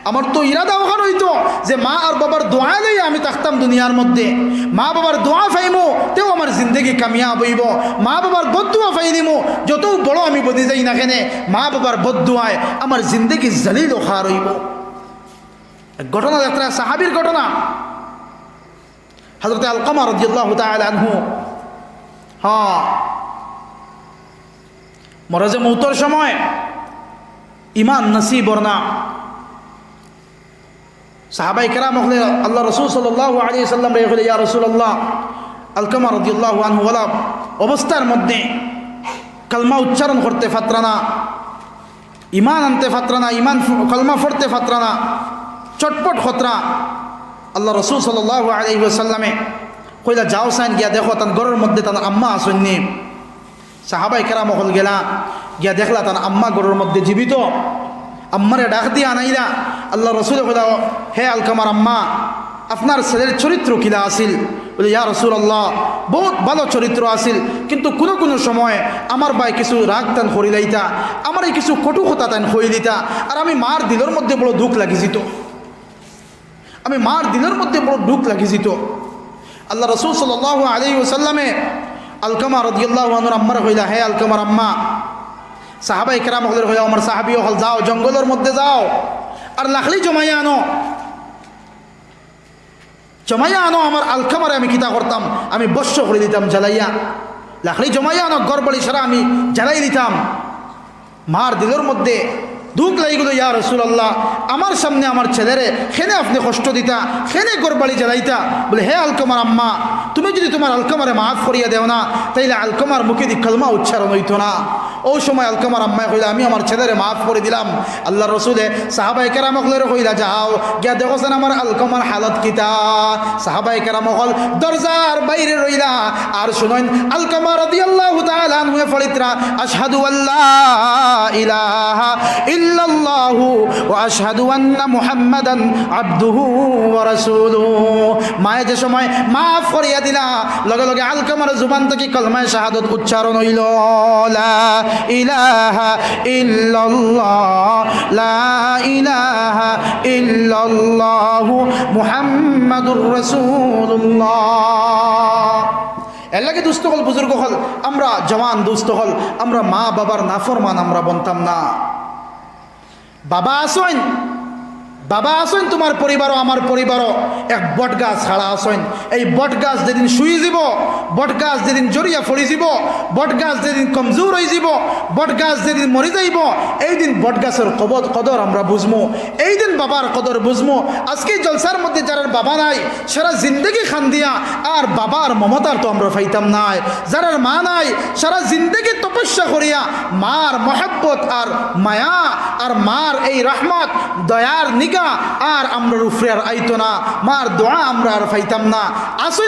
আমার তো ইরাদা অখান অইতো যে মা আর বাবার দোয়া লইয়া আমি থাকতাম দুনিয়ার মধ্যে। মা বাবার দোয়া পাইমু, তেউ আমার জিন্দেগি কামিয়াব অইবো। মা বাবার বদদোয়া পাইলিমু, যতউ বড় আমি বনি যাই না কেনে, মা বাবার বদদোয়ায় আমার জিন্দেগি জালিল ও খার অইবো। এক ঘটনা দেখরা, সাহাবীর ঘটনা। হযরতে আলকামা রাদিয়াল্লাহু তাআলা আনহু, হ্যাঁ, মরজে মউতর সময় ইমান নসিব অর না। সাহাবায়ে কেরাম অকলে আল্লার রসুল সাল্লাল্লাহু আলাইহি ওয়াসাল্লামরে কইলে, "ইয়া রাসূলুল্লাহ, আলকামা রাদিয়াল্লাহু আনহু অলা অবস্থার মধ্যে কালমা উচ্চারণ করতে পারতরা না, ইমান আনতে পারতরা না, ইমান ফ-, কালমা পড়তে পারতরা না, চটপট করতরা।" আল্লার রসুল সাল্লাল্লাহু আলাইহি ওয়াসাল্লামে কইলা, "যাও চাইন গিয়া দেখো, তান ঘরর মধ্যে তান আম্মা আছইন নি?" সাহাবায়ে কেরাম অকল গেলা, গিয়া দেখলা তান আম্মা ঘরর মধ্যে জীবিত। আম্মারে ডাক দিয়া আনাইলা। আল্লার রসুলে কইলা, "হে আলকামার আম্মা, আপনার ছেলের চরিত্র কিলা আছিল?" বলে, "ইয়া রাসূলুল্লাহ, বউত ভালো চরিত্র আছিল, কিন্তু কুনু কুনু সময় আমার বায় কিছু রাগ তান করিলাইতা, আমারে কিছু কটু কথা তান কইলিতা, আর আমি মার দিলর মধ্যে বড় দুখ লাগি যিত।" আমি মার দিলর মধ্যে বড় দুখ লাগি যিত। আল্লার রসুল সাল্লাল্লাহু আলাইহি ওয়াসাল্লামে আলকামা রাদিয়াল্লাহু আনহুর আম্মারে কইলা, "হে আলকামার আম্মা," সাহাবায়ে কেরাম অকলরে কইলা, "আমার সাহাবী অকল, যাও, জঙ্গলর মধ্যে যাও, আর লাকড়ি জমাইয়া আনো, জমাইয়া আনো, আমার আলকামারে আমি কিতা করতাম, আমি ভস্ম করি দিতাম জ্বালাইয়া। লাকড়ি জমাইয়া আনো, ঘরবাড়ি সারা আমি জ্বালাই দিতাম।" মার দিলর মধ্যে দুখ লাগি গেল, "ইয়া রাসূলুল্লাহ, আমার সামনে আমার ছেলেরে কেনে আপনে কষ্ট দিতা, কেনে ঘরবাড়ি জ্বালাইতা?" বলে, "হে আলকামার আম্মা, তুমি যুদি তুমার আলকামারে মাফ করিয়া দেও না, তাইলে আলকামার মুখেদি কালমা উচ্চারণ অইতো না।" অউ সময় আলকামার আম্মায় কইলা, "আমি আমার ছেলেরে মাফ করি দিলাম।" আল্লার রসুলে সাহাবায়ে কেরাম অকলরে কইলা, "যাও, গিয়া দেখো চাইন আমার আলকামার হালত কিতা।" সাহাবায়ে কেরাম অকল দরজার বাইরে রইলা। আর শুনইন, আলকামা রাদিয়াল্লাহু তাআলা আনহুয়ে পড়িতরা, "আশহাদু আল্লা ইলাহা ইল্লাল্লাহু ওয়া আশহাদু আন্না মুহাম্মাদান আবদুহু ওয়া রাসূলুহু।" মায়ে যে সময় মাফ করিয়া দিলা, লগে লগে আলকামার জুবান থাকি কলমায়ে শাহাদত উচ্চারণ অইল, "লা ইলাহা ইল্লাল্লাহ, লা ইলাহা ইল্লাল্লাহু মুহাম্মাদুর রাসূলুল্লাহ।" এর লাগি দোস্ত অকল, বুজুর্গ অকল, আমরা জওয়ান দোস্ত অকল, আমরা মা বাবার নাফরমান আমরা বনতাম না। বাবা আছইন, বাবা আছইন তুমার পরিবারও, আমার পরিবারও, এক বট গাছ খাড়া আছইন। এই বট গাছ যেদিন শুই যিব, বট গাছ যেদিন ঝরিয়া পড়ি যিব, বট গাছ যেদিন কমজোর অই যিব, বট গাছ যেদিন মরি যাইব, এই দিন বট গাছর কবদ-, কদর আমরা বুঝমু, এই দিন বাবার কদর বুঝমু। আজকে জলসার মধ্যে যারার বাবা নাই, সারা জিন্দেগি কান্দিয়া আর বাবার মমতার তো আমরা পাইতাম নায়। যারার মা নাই, সারা জিন্দেগি তপস্যা করিয়া মার মহব্বত আর মায়া আর মার এই রহমত, দয়ার নিগা আর আমরার উপরে আর আইতো না, মার দোয়া আমরা আর পাইতাম না। আছইন